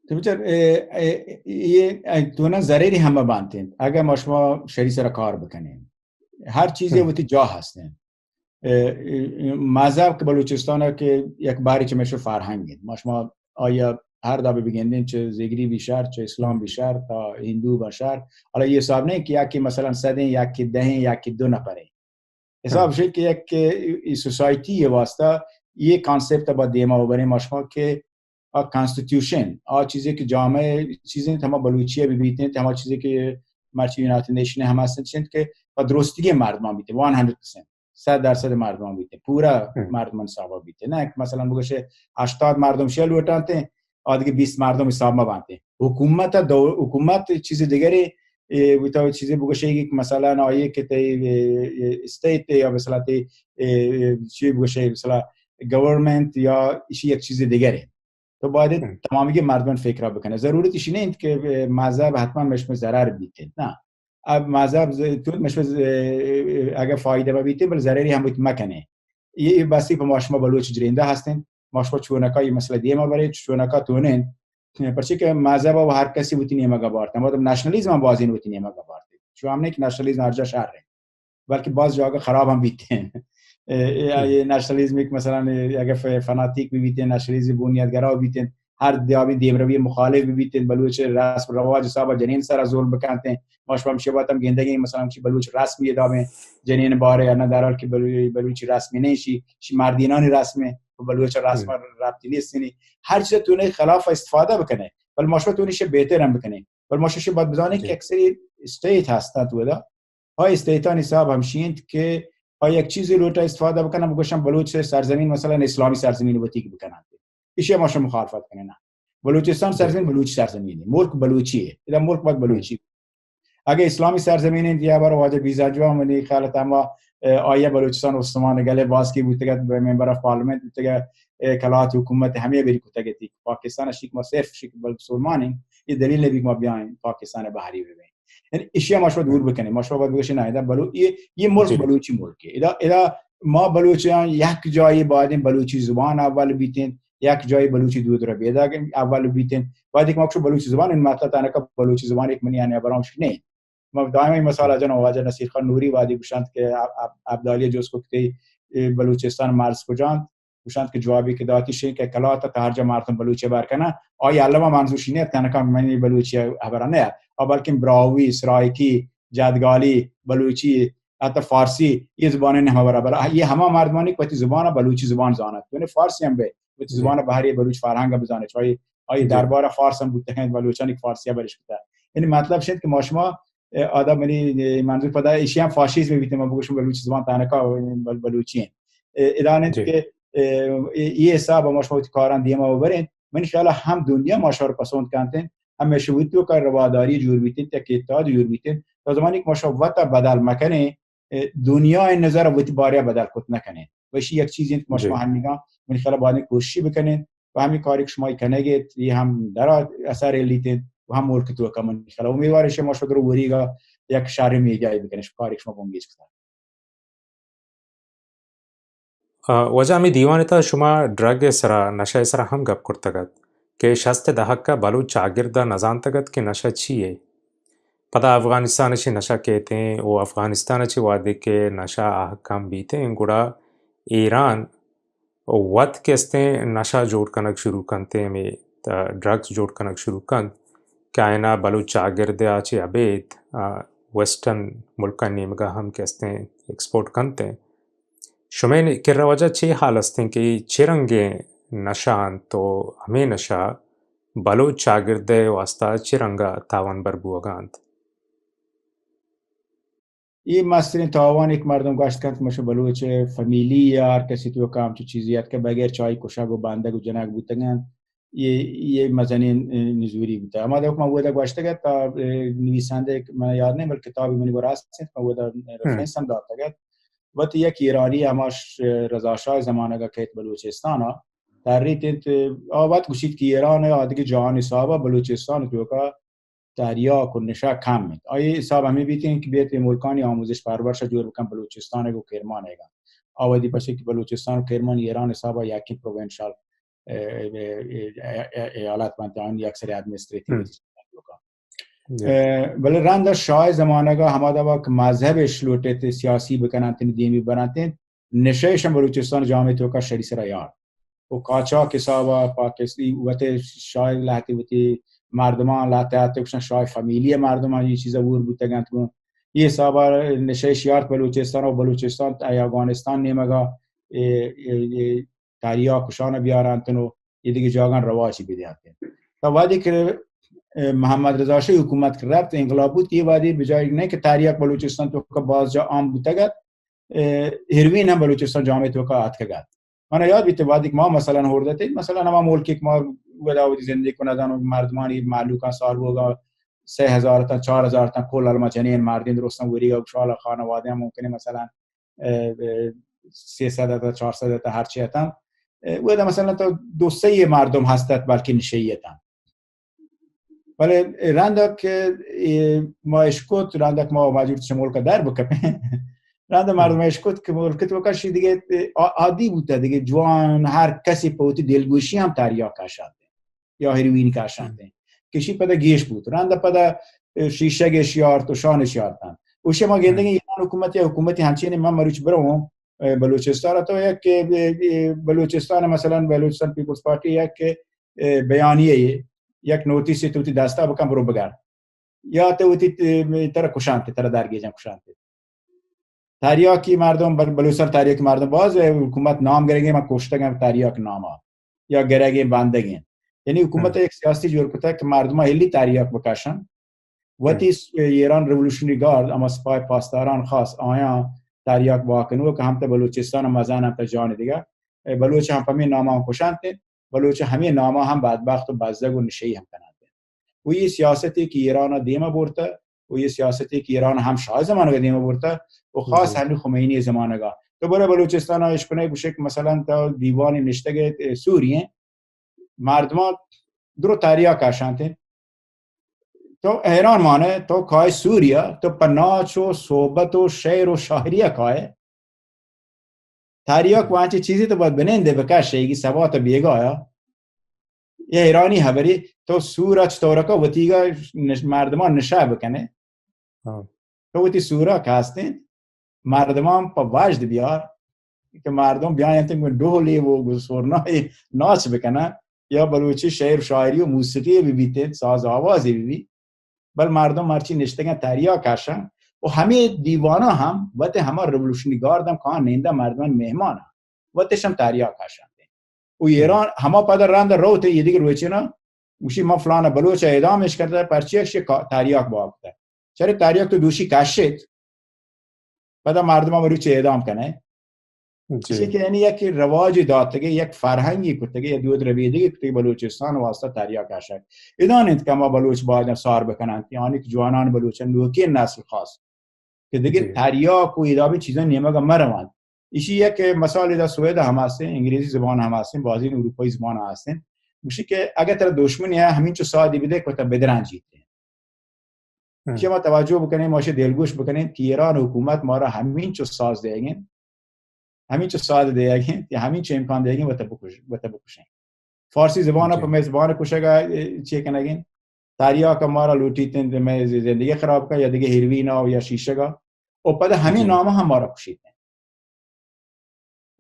تو بچار، اے، اے، اے، اے تو نا زریری ہمہ بانت انت، اگہ ما شما شری سرا کار بکنیں، ہر چیزے وتی جاہ ہست انت. اے، اے، مذہب کہ بلوچستان ء کہ یک باری چہ مشو فرہنگ انت، ما شما آیا ہر دابے بگندیں، چہ زگری بی شر، چہ اسلام بی شر، تا ہندو بی شر، حالا یہ حساب نہیں کہ یا کہ مثلا صدیں، یا کہ دہیں، یا کہ دو نفریں. حساب شد کہ یک، اے، سوسائٹی ء واسطہ یہ کانسپٹ ء با دیما ببریں ما شما کہ آ کانسٹیٹیوشن، آ چیزے کہ جامع چیزیں، ہما بلوچی ء بہ بیتیں، ہما چیزے کہ مرچی یونائیٹڈ نیشن ء ہم ہست انت کہ پہ درستگیں مردمان بیتیں، ون ہنڈریڈ پرسنٹ، صد درصد مردمان بیتیں، پورا مردمان حسابا بیتیں، نہ کہ مثلا بگوشے ہشتاد مردم شیل ووٹ انت، آ دگہ بیست مردم حساب مہ بنت. حکومت ء دو-، حکومت چیز دیگرے، اے، وتا چیزے بگوشے کہ مثلا آئیے کہ تئی، اے، اے، اسٹیٹ یا مثلا تئی، اے، اے، چی بگوشے مثلا گورنمنٹ یا ایشی یک چیز دیگرے. تو باید تمامی مردم فکر بکنه. ضرورت ایشی نیست کہ، اے، مذہب حتما مشمه ضرر بیت. نه. اب مذہب ز-، تو مشمه ز-، اے، اے، اگه فایده بیت، بل ضرری هم بیت مکنه. یہ، یہ بسی پہ ما شما بلوچ جرینده هستین. ما شما چونکا یہ مسئلہ دیما برے، چونکا تونین. پرچہ کہ مذہب و ہر کسی وتی نیمگا بارت. مطلب نیشنلزم هم بازین وتی نیمگا بارت. چو ہم نہیں کہ نیشنلزم ہر جا شر ہے. بلکہ باز جاگہ خراب هم بیتین. اے، اے، یہ نیشنلزم ایک مثلا اگه ف-، فناتیک بی بیتین، نیشنلزم بنیادگرا بیتین، ہر دابیں دیمروی مخالف بہ بیتیں، بلوچ رسم رواج حساب ءَ جنین سرا ظلم بکنتیں۔ ما شما ہمشی وقت ہم گندگیں، مثلاً ہمشی بلوچ رسم یہ دابیں جنین بارے، انا در حال کہ بلو-، بلوچی رسمی نہیں، شی، شی مردینانی رسمیں، بلوچ رسم ربطی نیست۔ یعنی ہر چیز تو نے خلاف استفادہ بکنے، بل ما شما تو نے شی بہتر ہم بکنے، بل ما شما شی بات بزانے کہ اکثر اسٹیٹ ہستن تو دا، آ اسٹیٹانی حساب ہمشی انت کہ آ یک چیزے لوٹا استفادہ بکنن، بگوشن بلوچ سرزمین مثلاً اسلامی سرزمین وتیگ بکنن۔ ایشی ما شما مخالفت کنیں نا۔ بلوچستان سرزمین بلوچی سرزمین ہے، ملک بلوچی ہے، ادا ملک باید بلوچی۔ اگہ اسلامی سرزمین انت یا بر واجہ بیزا جوان منی خیال تما، آیا بلوچستان استمان گلے باز کی بوتگت، ممبر آف پارلیمنٹ بوتگت، کلات حکومت ہمیں بری کتگتی۔ پاکستان شیک ما صرف شیک بل مسلمان ہیں، یہ دلیل نہیں کہ ما بیایں پاکستان بحری ببیں۔ یعنی ایشی ما شما دور بکنیں، ما شما باید بگوشیں، نه، ادا بلو-، یہ، یہ ملک بلوچی ملک ہے۔ ادا، ادا ما بلوچاں یک جایی باید بلوچی زبان اول بیتیں، یک جایی بلوچی دود ربیدا اول بیتیں۔ باید کہ ما شما بلوچی زبان، ان مطلب تنکا بلوچی زبان ایک منی آنے برامش نہیں۔ ما دائما یہ مثال جن واجہ نصیر خان نوری وادی گشانت کہ عب-، عب-، عبدالی جوز کو کتے، اے، بلوچستان مرز کجانت، گوشنت کہ جوابی کہ داتی شین کہ کلات تا ہر جا مردم بلوچی بر کنن، آئی علما منظور شی نیت کنن کہ منی بلوچی خبر نیت، آ بلکن براہوی، سرائیکی، جدگالی، بلوچی، حتی فارسی، یہ زبان نے ہم برابر۔ یہ ہما مردمانی کہ وتی زبان بلوچی زبان زانت، یعنی فارسی ہم بے، وتی زبان بہری بلوچ فرہنگ بزانت، چاہیے آئی دربار فارس ہم بوتہ ہیں، بلوچانی فارسی برش کتا۔ یعنی مطلب شد کہ ما شما، اے، آدا منی، اے، منظور پدا ایشی ہم فاشیزم بیتے، ما بگوشم بلوچی زبان تانکا بل-، بلوچی ہیں۔ اے، ادان انت کہ، اے، اے، یہ حساب ما شما وتی کاران دیما ببریں۔ من خیال ہم دنیا ما شما پسند کنتیں، ہمیشہ وتی توکا رواداری جوڑ بیتیں، یک اتحاد جوڑ بیتیں۔ تا زمانی کہ ما شما وتا بدل مکنیں، اے، دنیا نظر وتی باریا بدل کت نکنیں۔ و ایشی یک چیزی انت کہ ما شما ہنگا من خیال باید کوشش بکنیں۔ و ہمیں کاری کہ شما کنگیت، یہ ہم درا اثر لیتیں و ہم ملک توکا من خیال امیدوار شما شدر وریگا یک شر میگائی بکنش کاری کہ شما بنگیج کتا۔ آ، واجہ ہمے دیوان ء تہ شما ڈرگ ء سرا، نشہ ء سرا ہم گپ کرتگ ات کہ شست ء دہک ء بلوچ چاگرد ء نزانتگ ات کہ نشہ چی یے۔ پدا افغانستان ء چہ نشہ کیتیں و افغانستان ء چہ وہدے کہ نشہ آ کم بیتیں، گڑا ایران وت کہ استیں نشہ جوڑ کنگ شروع کنتیں، ہمے، آ، ڈرگز جوڑ کنگ شروع کنت کہ آئینا بلوچ چاگرد ء چہ ابید، آ، ویسٹرن ملکانی نیمگا ہم کہ استیں ایکسپورٹ کنتیں۔ شمئے کرا واجہ چے حال استیں کہ اے چے رنگیں نشہ انت و ہمے نشہ بلوچ چاگرد ء واستہ چے رنگا تاوان بر بوگا انت؟ اے مستریں تاوان ایک مردم گوشت کنت کہ مشو بلوچ فیملی یا ہر کسی توکا ہمچو چیزی ات کہ بغیر چاہی کشگ و بندگ و جنگ بوتگ انت۔ یہ، یہ مزنیں نزوری بوتگ۔ ہما دمک من اودا گوشتگ ات، آ، نویسندہ من یاد نہیں، بلکہ کتابی منی گورا است انت، من اودا ریفرنس ہم داتگ ات۔ وت یک ایرانی ہماش رضا شاہ زمانگ ء کیت بلوچستان ء تریت انت، آ وت گوشیت کہ ایران ء آدگہ جہان حساب ء بلوچستان توکا تریاک و نشہ کم انت۔ آئی حساب ہمیں بیت انت کہ بیت اے ملکانی آموزش پرورش ء جوڑ بکن بلوچستان ء گوں کرمان ء گا۔ آ وتی پشت کہ بلوچستان و کرمان ایران حساب ء یکیں پروونشل، اے، اے، اے، اے، ایالت بنت، آن یک سری ایڈمنسٹریٹو۔ جی۔ اے، بلے رند شاہ زمانگ ء ہما دوا کہ مذہب اش لوٹت سیاسی بکننت، دیمی برنت، نشہ اش ہم بلوچستان جامعہ توکا شری سرا یار۔ و قاچاق حساب ء پاکستان وت شاہ لہتے وتی مردمان لہتے آتے کشن شاہ فیملی مردمان یہ چیزا ور بوتگنت گوں۔ یہ حساب ء نشہ اش یارت بلوچستان و بلوچستان ء افغانستان نیمگا، اے، اے، اے، تریاک کشان بیارنتن و یہ دیگه جاگان رواجی بدیانتن۔ تا وہدے کہ، اے، محمد رضا شاہ حکومت کہ رفت انقلاب بود، یہ وہدے بجائے نہیں کہ تریاک بلوچستان توکا باز جا عام بوتگت، اے، ہیروین ہم بلوچستان جامعہ توکا آتکگت۔ من یاد بیت وہدے کہ ما مثلاً ہوردتے، مثلاً ہما ملک کہ ما ودا وتی زندگی کنگان و مردمانی مہلوکاں سال بوگا سہ ہزار تاں چار ہزار تاں کل الما جنین مردین درستاں وریگا گشالا خانوادہ ہم ممکن ہے مثلاً، اے، اے، سیصد تا چار صد تا ہرچی اتاں۔ اے، ودا مثلاً تو دو سہ مردم ہست ات بلکہ نشئی اتاں۔ بلے رندک، اے، ما اشکت، رندک ما مجبور چہ ملک در بکپیں۔ رند مردم اشکت کہ ملک تو کشی دیگه، آ-، عادی بوتا دیگه، جوان ہر کسی پہ وتی دلگوشی ہم تریاک کشاتے یا ہیروین کشاتے۔ کشی پدا گیش بوت۔ رند پدا، اے، شیشگ اش یارت و شان اش یارتن۔ اوشی ما گندگی ایران حکومت یا حکومتی ہمچین ما مروچ برو، اے، بلوچستان تو یک، اے، اے، بلوچستان مثلاً بلوچستان پیپلز پارٹی یک بیانیہ، یک نوٹیسے تو وتی دستا بکن، برو بگر، یا تو وتی، ترا کشانت، ترا درگیجن کشانت. تریاکی مردم، بل-، بلوچستان تریاکی مردم باز، حکومت نام گرگیں، من کشتگم تریاک ناما، یا گرگیں، بندگیں. یعنی حکومت یک سیاستی جوڑ کتگ کہ مردم ہلی تریاک بکشن، وتی س-، ایران ریولوشنری گارد، اما سپاہ پاسداران خاص، آیاں تریاک واکنو کہ ہم تا بلوچستان مزن، ہم تا جان دیگہ، بلوچ ہم پمی ناما کشانت، بلوچ ہمیں ناما ہم بدبخت و بزگ و نشئی ہم کنانت. و یہ سیاستی کہ ایران دیما برتا، و یہ سیاستی کہ ایران ہم شاہ زمانگا دیما برتا، و خاص ہمیں خمینی زمانگا. تو برے بلوچستان اش کنے گوشے کہ مثلاً تو دیوانی نشتگ سوری ہیں، مردمان درو تریاک کشانت. تو حیران مانے، تو کائے سوریا، تو پہ ناچ و صحبت و شعر و شاعری کائے. تریاک وانچی چیزی تو باید بنندے بکش، ایگی سبات بیگایا. یہ حیرانی خبری، تو سورا چطورکا وتیگا نش-، مردمان نشہ بکنے. تو وتی سورا کاستین، مردمان پہ وجد بیار، کہ مردم بیاینت گوں ڈولے و گوں سرنائے ناچ بکنن، یا بلوچی شعر و شاعری و موسیقی بہ بیت، ساز آوازی بہ بیت، بل مردم مرچی نشتگن تریاک کشن و ہمے دیوانا ہم وت ہما ریولوشنری گارد ہم کان نندہ مردمان مہمان، وتش ہم تریاک کشن. و ایران ہما پدا رند روت، یہ دیگه روچنا گوشی من فلان بلوچ اعدامش کرده، پرچی اش کا-، تریاک باب کرده. چرے تریاک تو دوشی کشت، پدا مردم مروچ اعدام کنه. چیزی کہ یعنی یک رواج داتگه، یک فرهنگی کتگه، یا دود ربیدگی کتگه بلوچستان واسطه تریاک کشگ. ادان انت که ما بلوچ باید سار بکنن، یعنی که جوانان بلوچن نوکی نسل خاص کہ دگہ تریاک و ادابی چیزان نیمگا مرواند. ایشی یک مثال ادا سوید ہم ہستیں، انگریزی زبان ہم ہستیں، بازین اروپایی زبان ہستیں. گوشی کہ اگر ترا دشمنی ہے، ہمینچو سادی بدے کہ تا بدران جیتے. ایشی ما توجہ بکنیں، ما ایشی دلگوش بکنیں کہ ایران حکومت مارا ہمینچو ساز دے گئے، ہمینچو ساز دے گئے، یا ہمینچو امکان دے گئے، وتا بکش-، وتا بکشیں. فارسی زبان پہ مئے زبان کشگا، اے، چی کنگیں؟ تریاک مارا لوٹیتیں، مئے زندگی خراب کا، یا دگہ ہیروینا و یا شیشگا. و پدا ہمیں نام ہم مارا کشیتیں.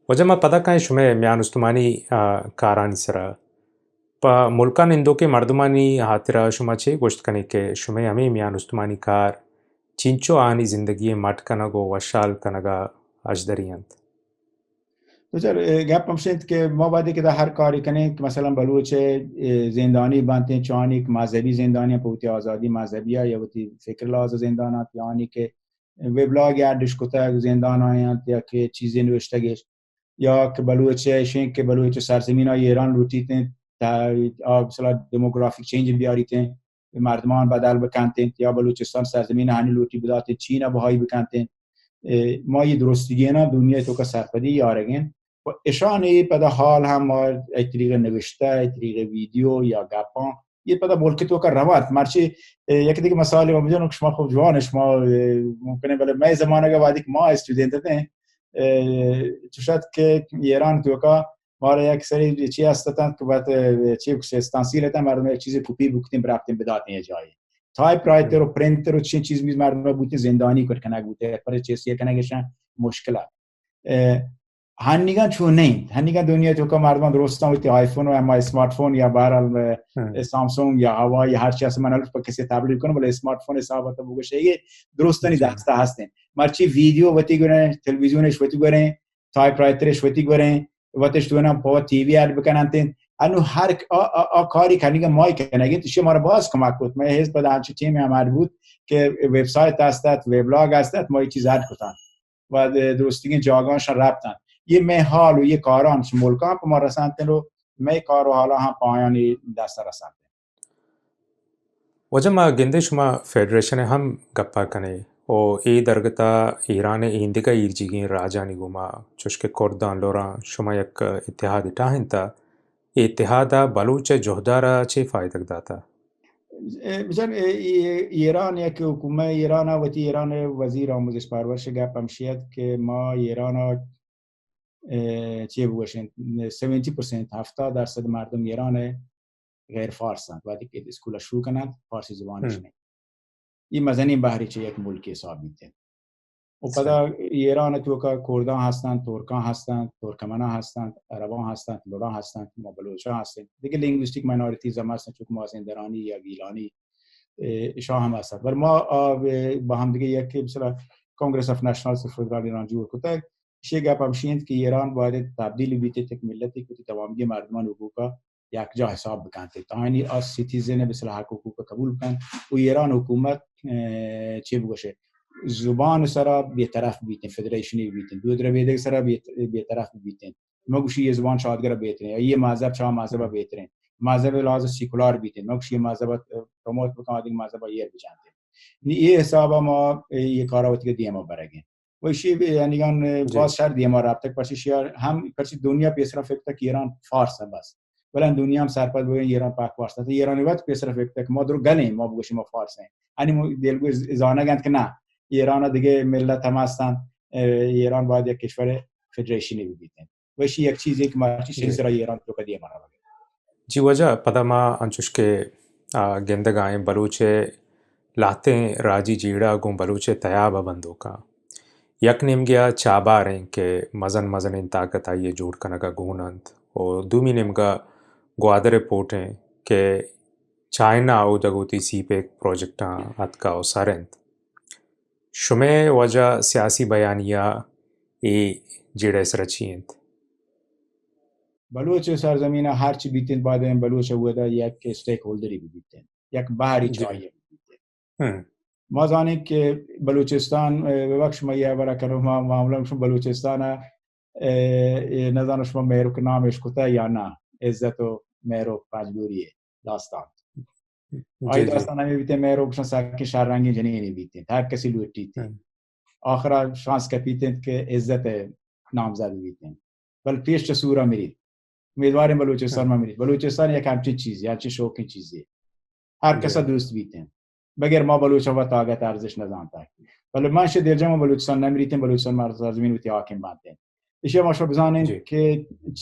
واجہ ما پدا کائیں شمئے میان استمانی، آ، کارانی سرا. پہ ملکا نندوکیں مردمانی ہاترا شما چے گوشت کنے کہ شمئے ہمے میان استمانی کار چینچو آہانی زندگی مٹ کنگ و وشحال کنگا اژدری انت؟ تو چر، اے، گپ ہمش انت کہ ما باید کہ دا ہر کاری کنیں کہ مثلاً بلوچ، اے، زندانی بنتیں، چانی کہ مذہبی زندانی پہ وتی آزادی مذہبی یا وتی فکر لحاظ زندان انت، یعنی کہ ویبلاگ اڈش کتگ زندان آیاں یا کہ چیزی نوشتگش، یا کہ بلوچ ایشیں کہ بلوچ سرزمین ایران لوٹیتیں، تا، آ، مثلاً ڈیموگرافک چینج بیاریتیں، مردمان بدل بکنتیں، یا بلوچستان سرزمین ہنی لوٹی بداتیں، چین بہائی بکنتیں. اے، ما یہ درستگینا دنیا توکا سرپدی یارگیں. و اشان اے پدا حال ہم ما اے طریقہ نوشتہ، اے طریقہ ویڈیو یا گپاں، یہ پدا ملک توکا روت. مرچی، اے، یک دیگہ مثال ما بجنوں کہ شما خوب جوان شما، اے، ممکن ہے، بلے مئے زمانگا وہدی کہ ما اسٹوڈنٹ اتیں، اے، چوشت کہ ایران توکا مارا یک سری چی است اتنت کہ وت، اے، چی بکشے، استانسیل اتنت، مردم یک چیزی کپی بکتیں، برابتیں، بداتیں یہ جایی. ٹائپ رائٹر و پرنٹر و چی چیز بھی مردم بوتیں، زندانی کٹ کنگ بوتیں، پر چیز یہ کنگ اشان مشکل ات. اے، ہنیگاں چو نہ انت. ہنیگاں دنیا توکا مردمان درستاں وتی آئی فون و اما اسمارٹ فون یا بہرحال، اے، سامسونگ یا ہوا یا ہر چی است، من الف پہ کسی تبلیغ کنوں، بلے اسمارٹ فون حساب تو بگوشے، یہ درستانی دستا ہستیں. مرچی ویڈیو وتی گوریں، تلویزیونش وتی گوریں، ٹائپ رائٹرش وتی گوریں، وتش تو نہ پہ ٹی وی ایڈ بکننت. انو ہر ک-، آ، آ، آ کاری کنیگا مائی کنگی، تو شما را باز کمک کت. مئے حزب پدا ہنچو ٹیم ہم اڈ بوت کہ ویب سائٹ است ات، ویبلاگ است ات، ما یہ چیز ایڈ کتن. و درستگیں جاگاں شان رپتن. یہ مئے حال و یہ کاران چہ ملکاں پہ ما رسانتن و مئے کار و حالاں ہم پایانی دست رسانتن. واجہ ما گندے شما فیڈریشن ہم گپا کنے و اے درگتا ایران ایندگہ ایرجیگیں راجانی گوما چوشکہ کرداں لوراں شما یک اتحاد ٹاہنتا، اے اتحادا بلوچ جہدارا چے فائدگ داتا؟ اے، بچار، اے، اے، ایران یک حکومت، ایران وتی ایران وزیر آموزش پرورش گپ ہمشی ات کہ ما ایران، اے، چے بگوشیں، سیونٹی پرسنٹ، ہفتاد درصد مردم ایران غیر فارس انت، وقتی کہ اسکول شروع کنند فارسی زبانش نہیں. یہ مزنی بہری چہ یک ملکی حساب بیتے. و پدا ایران توکا کردان ہستن، ترکان ہستن، ترکمنان ہستن، عربان ہستن، لڑان ہستن، ما بلوچان ہستن، دگہ لنگویسٹک مائنارٹیز ہم ہستن، چونکہ مازندرانی یا گیلانی، اشان ہم ہستن. بل ما با ہم دگہ یک مثلا کانگریس آف نیشنلز فدرال ایران جوڑ کتگ. اشی گپ ہمشی انت کہ ایران باید تبدیل بیت یک ملتی کہ تمامی مردمان حقوقا یکجا حساب بکنت، تا آنی آ سیتیزن مثل حق حقوق قبول بکنت و ایران حکومت چی بگوشه، زبان سرا بی‌طرف بیتن، فدریشنی بیتن، دود ربیدگ سرا بی‌طرف بیتن. ما گوشی یہ زبان چاگرد بیترین، یہ مذہب چا مذہب بیترین، مذہب لحاظ سیکولار بیتن، ما گوشی یہ مذہب پروموٹ بکن، آدگہ مذہب ایر بجانتن. نی یہ حسابا ما یہ کارا وتی دیما برگیں. و ایشی یعنی گان باز شر دیما رابطہ، پرچی شیار ہم پرچی دنیا پیسرا فکر تک ایران فارس ہے بس. بلان دنیا ہم سرپد بگن ایران پاک فارس ہے. ایرانی وقت پیسرا فکر تک ما درو گلیں، ما بگوشی ما فارس ہیں. انی دلگوش زانگ انت کہ نہ، ایران دگہ ملت ہم ہستن، ایران باید یک کشور فدریشنی بیتن. و ایشی یک چیزی کہ مرچی شری سرا ایران تو کدی ہمارا. جی واجہ، پدا ما انچوش کہ گندگ آئیں بلوچ لہتیں راجی جیڑہ گوں بلوچ تیاب ء بندوکاں. یک نیمگے ء چابار ایں کہ مزن مزنیں طاقت آئی ء جوڑ کنگ ء گون انت و دومی نیمگ ء گوادر ء پورٹ ایں کہ چائنا اودگ وتی سی پیک پروجیکٹاں اتکا و سر انت. شمئے واجہ سیاسی بیانیہ اے جیڑہ ء سرا چی انت؟ بلوچ سرزمین ء ہرچی بیت انت، باید انت بلوچ ء وھد ء یک اسٹیک ہولڈری بہ بیت انت، یک بہری چاہیے بہ بیت انت. ما زانیں کہ بلوچستان، اے، ببخش، ما یہ ہبرا کروں، ما معمولاً شما بلوچستان ء، اے، اے، نزانوں شما مہروک نام اشکتہ یا نہ، عزت و مہروک پنجگوری داستان. آئی داستان ہمیں بیتے، مہروک شما ساکن شہر رنگیں جنینی بیتے، ہر کسی لوٹی تھی. آخرا شانس کپیت انت کہ عزت ء نامزد بیت انت، بل پیش چہ سورا مریت. امیدواریں بلوچستان ما مریت. بلوچستان یک ہمچین چیزی، ہمچین شوقیں چیزی، ہر کسا دوست بیت انت. بگر ما بلوچ وت طاقت ارزش نزانتا. بلے من شہ دلجم بلوچستان نمریتیں، بلوچستان مارا سرزمین وتی حاکم بانتیں. ایشی ما شما بزانیں کہ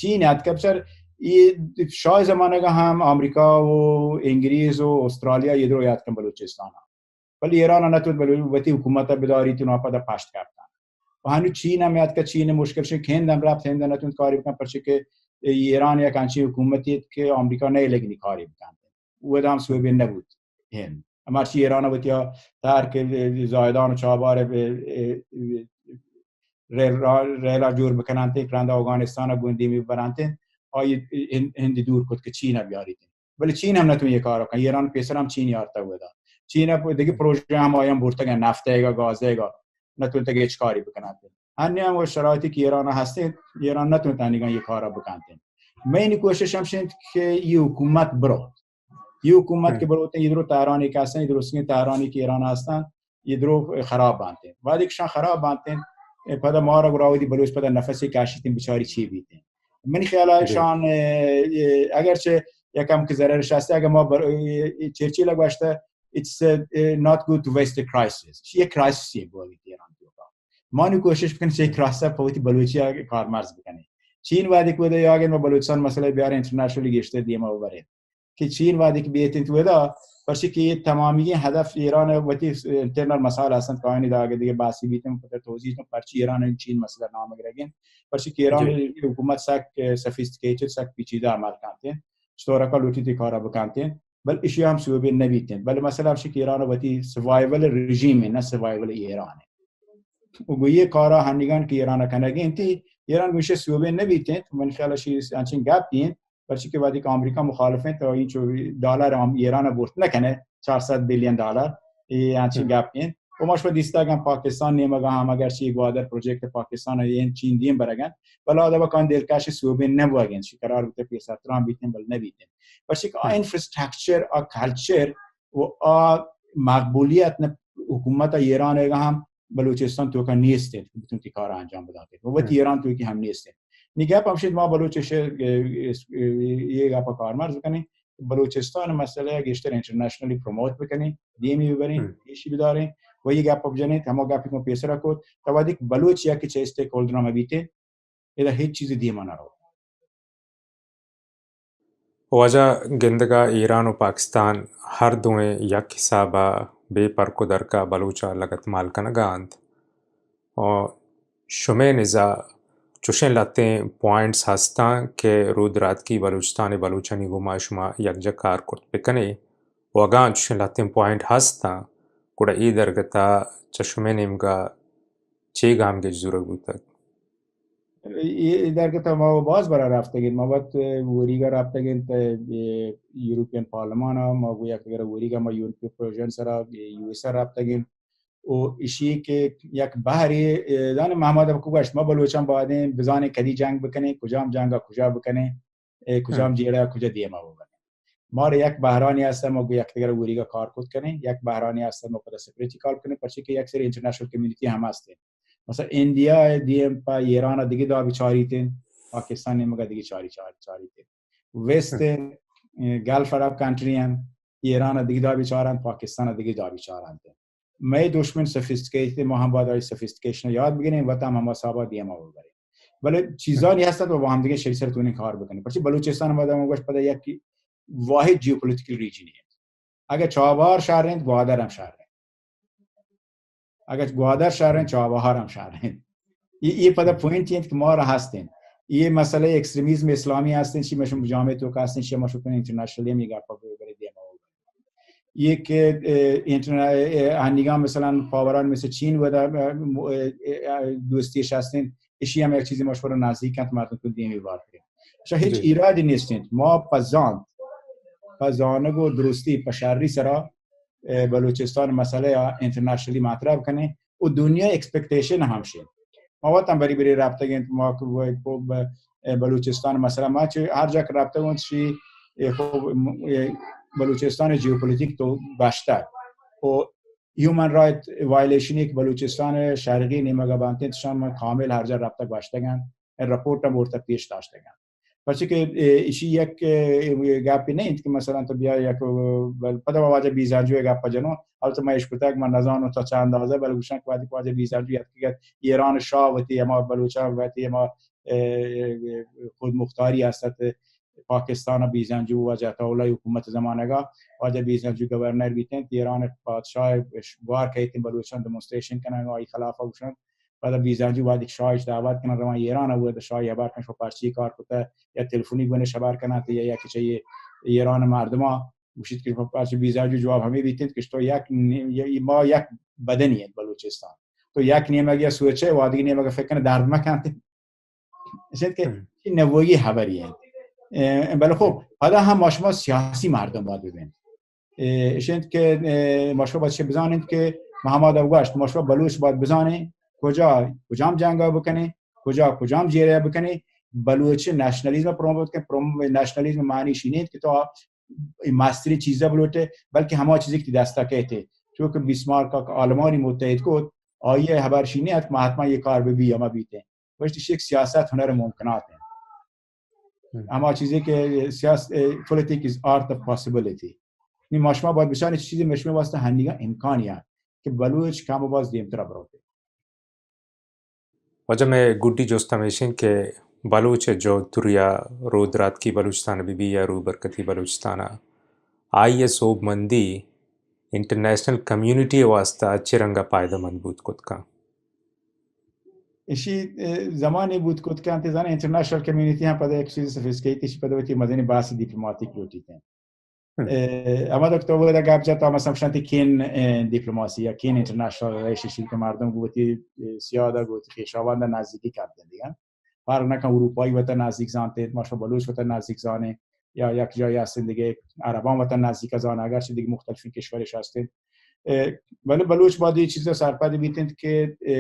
چین اتکہ بچار، یہ شاہ زمانگا ہم امریکہ و انگریز و استرالیا یہ درو یاتکن بلوچستان. بلے ایران ء نہ توت بلے وتی حکومت ء بداریت، انہاں پدا پشت کپتن. و ہنو چین ہم یاتکہ، چین مشکل شنک، ہند ہم رفت، ہند نہ توت کاری بکن، پرچہ کہ ایران یک انچیں حکومتی کہ امریکہ نہ لگنی کاری بکن. و دام سوبی نہ بوت ہند. مرچی ایران وتی ترک زاہدان و چابار ریل را، ریلا جوڑ بکننت، کرند افغانستان گون دیمی برنت، آئی ہند، ہندی دور کت کہ چین بیاریت. بلے چین ہم نتون یہ کار کن. ایران پیسر ہم چین یارتا ودا. چین ء دگہ پروژہ ہم آیاں برتگ، نفت ء گا، گاز ء گا، نتون تگ ہچ کاری بکنات. ہنی ہم وہ شرایطی کہ ایران ہستیں، ایران نتون تانیگاں یہ کارا بکنت. میں نی کوشش ہم شنت کہ یہ حکومت برو. یہ حکومت کہ بروتیں، یہ درو تہرانی کہ ہستن، یہ درستگیں تہرانی کہ ایران ہستن، یہ درو خراب بانتیں. وہدے کہ شان خراب بانتیں، پدا مارا گڑا وتی بلوچ پدا نفسی کشیتیں، بچاری چی بیتیں. منی خیال ء شان، اے، اے، اگرچہ یکم کہ ضررش ہست، اگر ما بر-، اے، اے، چرچل ء گوشتہ، it's, اے، not good to waste a crisis. یہ کرائسس یہ بوگی ایران توکا. ما نو کوشش بکنیں چہ کرائسس ء پہ وتی بلوچی ء کارمرز بکنیں. چین وہدے کہ ودا یاگیں ما بلوچستان مسئلہ بیاریں انٹرنیشنلی گیشتر دیما ببریں. کہ چین وہدے کہ بیت انت ودا، پرچہ کہ یہ تمامی ہدف ایران وتی انٹرنل مسائل ہستن، کائنی داگ دیگہ بحثی بیت انت، پتہ توضیح دوں پرچہ ایران چین مسئلہ نام گرگیں، پرچہ کہ ایران حکومت سک سوفیسٹیکیٹڈ، سک پیچیدہ عمل کنت، چطور کا لوٹی تی کارا بکنت، بل اشی ہم سوبی نبیت انت. بل مسئلہ ہمشی کہ ایران وتی سروائیول رژیم ہے، نہ سروائیول ایران ہے. و گو یہ کارا ہنیگان کہ ایران کنگی انتی، ایران گوشے سوبی نبیت انت، من خیال شی انچین گپ انت، پرچہ کہ وہدے کہ امریکہ مخالف انت، تو اینچو ڈالر ہم ایران برت نہ کنے، چار سد بلین ڈالر، یہ انچین گپ انت. و ما شما دیستا گم پاکستان نیمگا ہم اگر چی گوادر پروجیکٹ پاکستان ء این چین دیم برگن، بلا دبا کان دلکش سوبین نہ بوگن، شی قرار بوتے پیسر تران بیتن بل نہ بیتن. پرچہ کہ آ انفراسٹرکچر، آ کلچر و آ مقبولیت نہ حکومت ایران ء ہم بلوچستان توکا نیست انت کہ بتونت کار انجام بدات و وتی ایران توکی ہم نیست انت. نی گپ ہمشی ما بلوچ ش-، یہ گپ کارمرز کنیں، بلوچستان مسئلہ گیشتر انٹرنیشنلی پروموٹ بکنیں، دیمی ببریں، پیشی بداریں و یہ گپ بجنیں، ہما گپی کہ پیسرا کت، تا وہدے کہ بلوچ یک چہ اسٹیک ہولڈر ہم بیتے، ادا ہیچ چیز دیما نہ رو. واجہ، گندگا ایران و پاکستان ہر دوئیں یک حسابا بے پرک و درکا بلوچا لگتمال کنگا انت. ءُ شمئے نزا چوشیں لھتیں پوائنٹس ھستاں کہ رودراتکی بلوچستان ءِ بلوچانی گوما شما یکجا کار کرت بکنے؟ ءُ اگاں چوشیں لھتیں پوائنٹ ھستاں، گڑا اے درگت ءَ چہ شمئے نیمگ ءَ چے گامگیج زورگ بوتگ؟ اے، اے درگت ءَ ما باز برا رپتگ ایں۔ ما وت وریگ ءَ رپتگ ایں، اے، یورپین پارلیمان ءَ، ما گوں یک دگر وریگ ءَ ما یورپی پروژن سرا، اے، یو ایس ءَ رپتگ ایں۔ ءُ ایشی کہ یک بہرے، اے، دانے محمد ءَ گوشت، ما بلوچاں بادیں بزانیں کدی جنگ بکنیں، کجام جنگ ءَ کجا بکنیں، اے، کجام جیڑہ ءَ کجا دیما ببریں۔ مارا یک بہرانے ھست، ما گوں یک دگر ءَ وریگ ءَ کار کت کنیں، یک بہرانے ھست، ما پدا سپریٹی کار کنیں، پرچے کہ یک سری انٹرنیشنل کمیونٹی ھم ھست ایں۔ مثلا انڈیا ءَ دیم پہ ایران ءَ دگہ دابی چاریت ایں، پاکستان نیمگ ءَ دگہ چاری، چاری، چاریت ایں۔ ویسٹ، اے، گلف عرب کنٹری ایں، ایران ءَ دگہ دابی چارنت، پاکستان ءَ دگہ دابی چارنت۔ مئے دشمن سوفیسٹیکیٹڈ، ما ھم باید آئی سوفیسٹیکیشن ءَ یاد بگریں، وت ءَ ھم ھما حساب ءَ دیما ببریں۔ بلے چیزانی ھست اَنت، ما با ھمدیگہ شری سر تونے کار بکنیں۔ پرچے بلوچستان ءَ ما داں گوشت پدا یک واحد جیوپولیٹیکل ریجن ایں۔ اگہ چابہار شر ایں، گوادر ھم شر ایں۔ اگہ گوادر شر ایں، چابہار ھم شر ایں۔ اے، اے پدا پوائنٹ ایں کہ مارا ھست ایں۔ اے مسئلہ ایکسٹریمزم اسلامی ھست ایں، شی مشم جامعہ توکا ھست ایں، شی مشم انٹرنیشنلی ھم اے گپ ءَ ببرے دیما۔ اے کہ، اے، انٹرنا-، اے، ھنیگاں مثلا پاوران مثل چین ودا، اے، اے، اے، دوستی اش ھست ایں، ایشی ھم یک چیزے مشورہ نزدیک اَنت، مردم تو دیمی بارت۔ شہ ھچ ایرادی نیست ایں۔ ما پہ زانت، پہ زانگ ءُ درستی، پہ شری سرا، اے، بلوچستان مسئلہ ءَ انٹرنیشنلی مطرح کنیں ءُ دنیا ایکسپیکٹیشن ھمش ایں۔ ما وت ھم بری بری رپتگ ایں، ما کو-، کو-، اے، بلوچستان مسئلہ ما چہ ھر جا کہ رپتگ ایں، شی، اے، خب، م-، اے، بلوچستان جیوپولیٹک تو گشتہ ءُ ھیومن رائٹ وائلیشن ایک بلوچستان شرقی نیمگ ءَ بنت ایں، شان من کامل ھر جا رپتگ گشتگ ایں، رپورٹ ھم برتہ پیش داشتگ ایں۔ پرچے کہ، اے، ایشی یک، اے، گپے نہ اِنت کہ مثلا تو بیا یک، بل پدا واجہ بیزانجو ءِ گپ ءَ جنوں، البتہ من اشکتگ، من نزانوں تا چہ اندازہ، بل گوشاں کہ وھدے کہ واجہ بیزانجو یاتکگ اَت، ایران شاہ وتی ھما بلوچاں وتی ھما، اے، خود مختاری است اَت، پاکستان ءَ بیزانجو واجہ عطاء اللہ حکومت زمانگ ءَ واجہ بیزانجو گورنر بیت اَنت، ایران ءِ پادشاہ گوار کئیت اَنت بلوچاں ڈیمونسٹریشن کنگ ءَ آئی خلاف ءَ گوشنت۔ پدا بیزانجو وھدے کہ شاہ اش دعوت کنن، روان ایران ءَ، وھد شاہ ءَ ھبر کن شما پرچی کار کتہ، یا تلفونی گون اش ھبر کنن یا، یا کہ چہ ایران مردماں گوشیت کہ شما پرچی، بیزانجو جواب ھمے بیت اَنت کہ تو یک نی-، یا ما یک بدنی ایں بلوچستان، تو یک نیمگ ءَ سوچے، وھدیگی نیمگ ءَ فکر کن، درد مکن۔ اش اِنت کہ اے نوگی ھبری اِنت۔ اے، بلے خب، پدا ھم ما شما سیاسی مردم باید ببیں۔ اے، اش اِنت کہ، اے، ما شما باید چہ بزانیں کہ محمد ءَ گوشت، ما شما بلوچ باید بزانیں کجا کجام جنگ ءَ بکنیں، کجا کجام جیڑہ ءَ بکنیں، بلوچ نیشنلزم ءَ پروموٹ کنیں، پروم-، نیشنلزم معنی اش اِنت کہ تو اے مستریں چیز ءَ بلوٹے، بلکہ ھما چیزے کہ تئی دست ءَ کئیت۔ چو کہ بیسمارک ءَ کہ آلمانی متحد کت، آئی ءِ ھبر اش اِنت کہ مہاتما اے کار بہ بی ھما بیت ایں۔ گوشت، ایشی یک سیاست ھنر ممکنات ایں۔ ھما چیزے کہ سیاست، اے، politics is art of possibility۔ نی ما شما باید بچاریں چی چیزے مئے شمئے واسطہ ھنیگا امکانی اَنت کہ بلوچ کم ءُ باز دیمترا بروت۔ واجہ، مئے گڈی جست ھمیش اِنت کہ بلوچ ءِ جھد تریا رودراتکی بلوچستان بہ بی یا روبرکتی بلوچستان ءَ، آئی ءِ سوبمندی انٹرنیشنل کمیونٹی ءِ واسطہ چہ رنگ ءَ پائدہ مند بوت کت کن؟ ایشی، اے، زمانے بوت کت کن، تئی زاناں انٹرنیشنل کمیونٹی ھم پدا یک چیز سوفیسٹیکیٹ، ایشی پدا وتی مزنیں بحث دیپلوماٹک لوٹیت۔ اے، ھما وقت تو ودا گپ جت، مثلا گوشنت کین، اے، دیپلوماسی یا کین انٹرنیشنل ریلیشن شپ کہ مردم گوں وتی، اے، سیاد ءَ گوں وتی خویشاوند ءَ نزیکی کپت اَنت دگہ۔ فرق نہ کن اروپائی وتا نزیک زانت اَنت، ما شما بلوچ وتا نزیک زانیں، یا یک جاہے ھست اَنت دگہ عرباں وتا نزیک زاناں، اگرچہ دگہ مختلفیں کشورش ھست اَنت۔ اے، بلے بلوچ باید اے چیز ءَ سرپد بیت اَنت کہ، اے،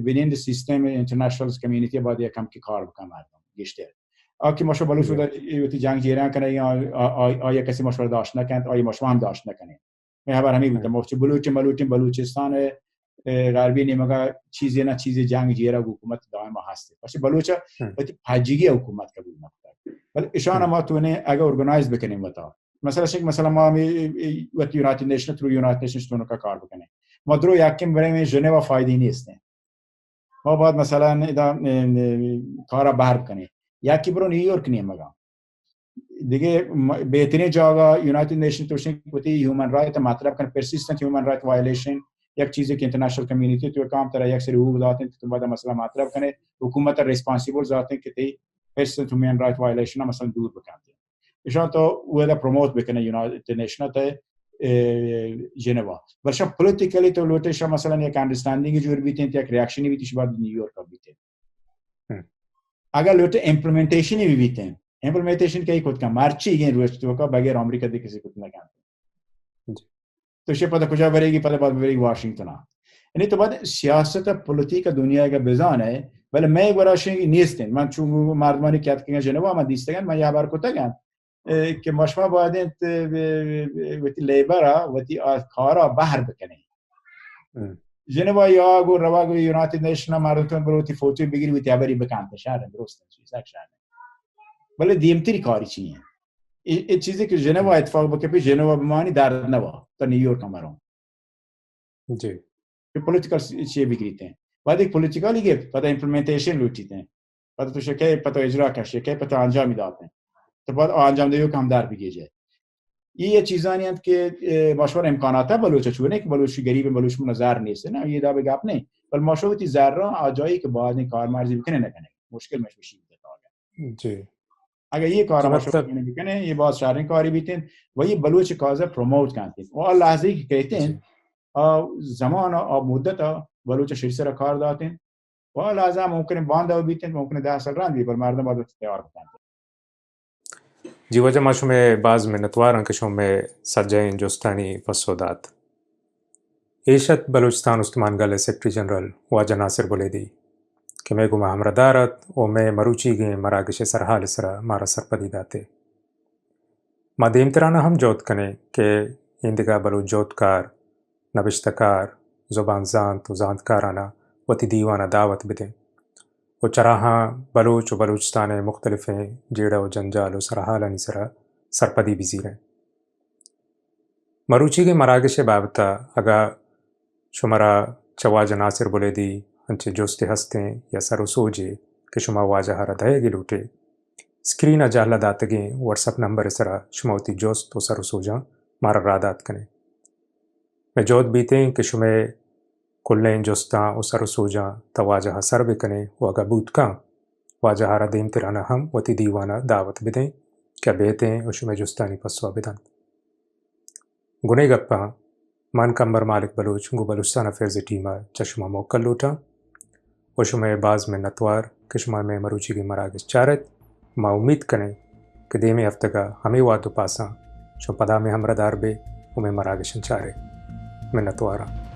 within the system international community باید یک ھمکے کار بکن مردم گیشتر۔ آ کہ ما شما بلوچ وتا اے وتی جنگ جیڑہ کنیں، آ، آ، آ، آ یک کسی ما شما داشت نہ کنت، آئی ما شما ھم داشت نہ کنیں۔ مئے ھبر ھمے بوتہ، ما چہ بلوچ، بلوچ، بلوچستان ءِ، اے، غربی نیمگ ءَ چیزے نہ چیزے جنگ جیڑہ حکومت دائم ھست۔ پرچہ بلوچ ءَ وتی پجگی حکومت قبول نہ کتگ۔ بلے اشان ءَ ما تونے اگہ آرگنائز بکنیں وتا۔ مثلا شک، مثلا ما ھمے، اے، اے، وتی United nation, through United nation تونکا کار بکنیں۔ ما درو یکیں بریں، ژنیوا فائدہ نیست اِنت۔ ما باید مثلا ادا، اے، اے، کارا بہر بکنیں۔ یکے برو نیویارک نیمگا۔ دگہ م-، بہتریں جاگہ یونائیٹڈ نیشن توشن وتی ھیومن رائٹ مطرح کن، پرسیسٹنٹ ھیومن رائٹ وائلیشن، یک چیزے کہ انٹرنیشنل کمیونٹی تو کام ترا یک سری حقوق داتیں، تو بعد مسئلہ مطرح کنے، حکومت ریسپانسیبل ذاتیں کہ تئی پرسن تو ہیومن رائٹ وائلیشن مثلاً دور بکنتے۔ اشان تو ودا پروموٹ بکنے یونائیٹڈ نیشن تے، اے، جنیوا۔ بلشان پولیٹیکلی تو لوٹے شا مثلاً یک انڈرسٹینڈنگ جوڑ بیتیں، یک ریاکشنی بیتی شباد نیویارک بیتیں۔ ہم۔ اگر لوٹے امپلیمنٹیشن بھی بیتیں، امپلیمنٹیشن کئی کت کن، مرچی گیں روچ تو کا بغیر امریکہ دے کسی کت نہ کن۔ جی۔ تو شے پتہ کجا بریگی، پتہ بعد بریگی واشنگٹن۔ یعنی تو بعد سیاست پولیٹیک دنیا کا بزان ہے، بلے میں گورا شنگی نیستن۔ من چون مردمانی کیات کہ جنوا من دیستگن، من یا بار کتگن۔ اے، کہ مشما باید انت، اے، اے، وتی لیبر ء، وتی آ کار ء بہر بکنیں۔ ہم۔ جنوا یا گو روا گو یونائیٹڈ نیشن ء مردم تو برو وتی فوٹو بگیری، وتی ہبری بکنت، شہر درست انت، سک شہر۔ بلے دیمتری کاری چی ہیں؟ اے، اے چیزی کہ جنوا اتفاق بکپی، جنوا بمانی درد نوا، تا نیویارک مرو۔ جی۔ کہ پولیٹیکل چیئے بگریتیں۔ بعد ایک پولیٹیکلی گپت، پدا امپلیمنٹیشن لوٹیتیں۔ پدا تو شکے پتو اجرا کشے، کہ پتو انجامی داتیں۔ تو بعد آ انجام دیو کہ ہم دار بگیجے۔ یہ، یہ چیزانی انت کہ، اے، مشور امکانات ہے بلوچ چونے کہ بلوچ غریب ہیں، بلوچ منا زر نیست ہے نا، یہ دا گپ نہیں۔ بل مشور تی زر آ جائی کہ بعد کارمرزی بکنے نہ کنے۔ مشکل مش بشی۔ جی۔ اگر یہ کار تو مشور مطلب بکنے، یہ بہت شریں کاری بیتیں و یہ بلوچ کازہ پروموٹ کنتے۔ و آ لحظے کہ کہتے ہیں، جی۔ آ زمان آ مدت آ بلوچ شری سر کار داتیں۔ و آ لحظہ ممکن ہے باندہ بیتیں، ممکن ہے دہ سال رند بی، پر مردم باید تیار بکنتے۔ جی واجہ، ما شمئے باز منتوار آں کہ شما مئے سجہیں جستانی پسو دات۔ ایش ات بلوچستان استمان گل ء سیکرٹری جنرل واجہ ناصر بلیدی کہ مئے گوما ہمراہ دار ات و مئے مروچیگیں مراگش ء سرحال ء سرا مارا سرپدی داتے۔ ما دیمتران ء ہم جہد کنیں کہ ایندگہ بلوچ جہدکار، نبشتہ کار، زبان زانت و زانتکاران ء وتی دیوان ء دعوت بدیں و چراہاں بلوچ و بلوچستان ء مختلفیں جیڑہ و جنجال و سرحالانی سرا سرپدی بزیریں۔ مروچیگیں مراگش ء بابت ء اگاں شمارا چہ واجہ ناصر بلیدی انچیں جستے ہستیں یا سر و سوجے کہ شما واجہ ء را دئیگ ء لوٹے، اسکرین ء جہلا داتگیں واٹس اپ نمبر ء سرا شما وتی جست و سر و سوجاں مارا راہ دات کنے۔ مئے جہد بیتیں کہ شمئے کلیں جستاں و سر و سوجاں تہ واجہ ء سر بکنیں و اگاں بوت کن، واجہ ء را دیمتران ء ہم وتی دیوان ء دعوت بدیں کہ بیتیں و شمئے جستانی پسو ء بدنت۔ گوں اے گپاں من کمبر مالک بلوچ گوں بلوچستان افیئرز ٹیم ء چہ شما موکل لوٹاں و شمئے باز منتوار کہ شما مئے مروچیگیں مراگش چارت۔ ما امیت کنیں کہ دیمی ہفتگا ہمے وہد و پاساں شما پدا مئے ہمراہ دار بے و مئے مراگشاں چارے۔ منتواراں۔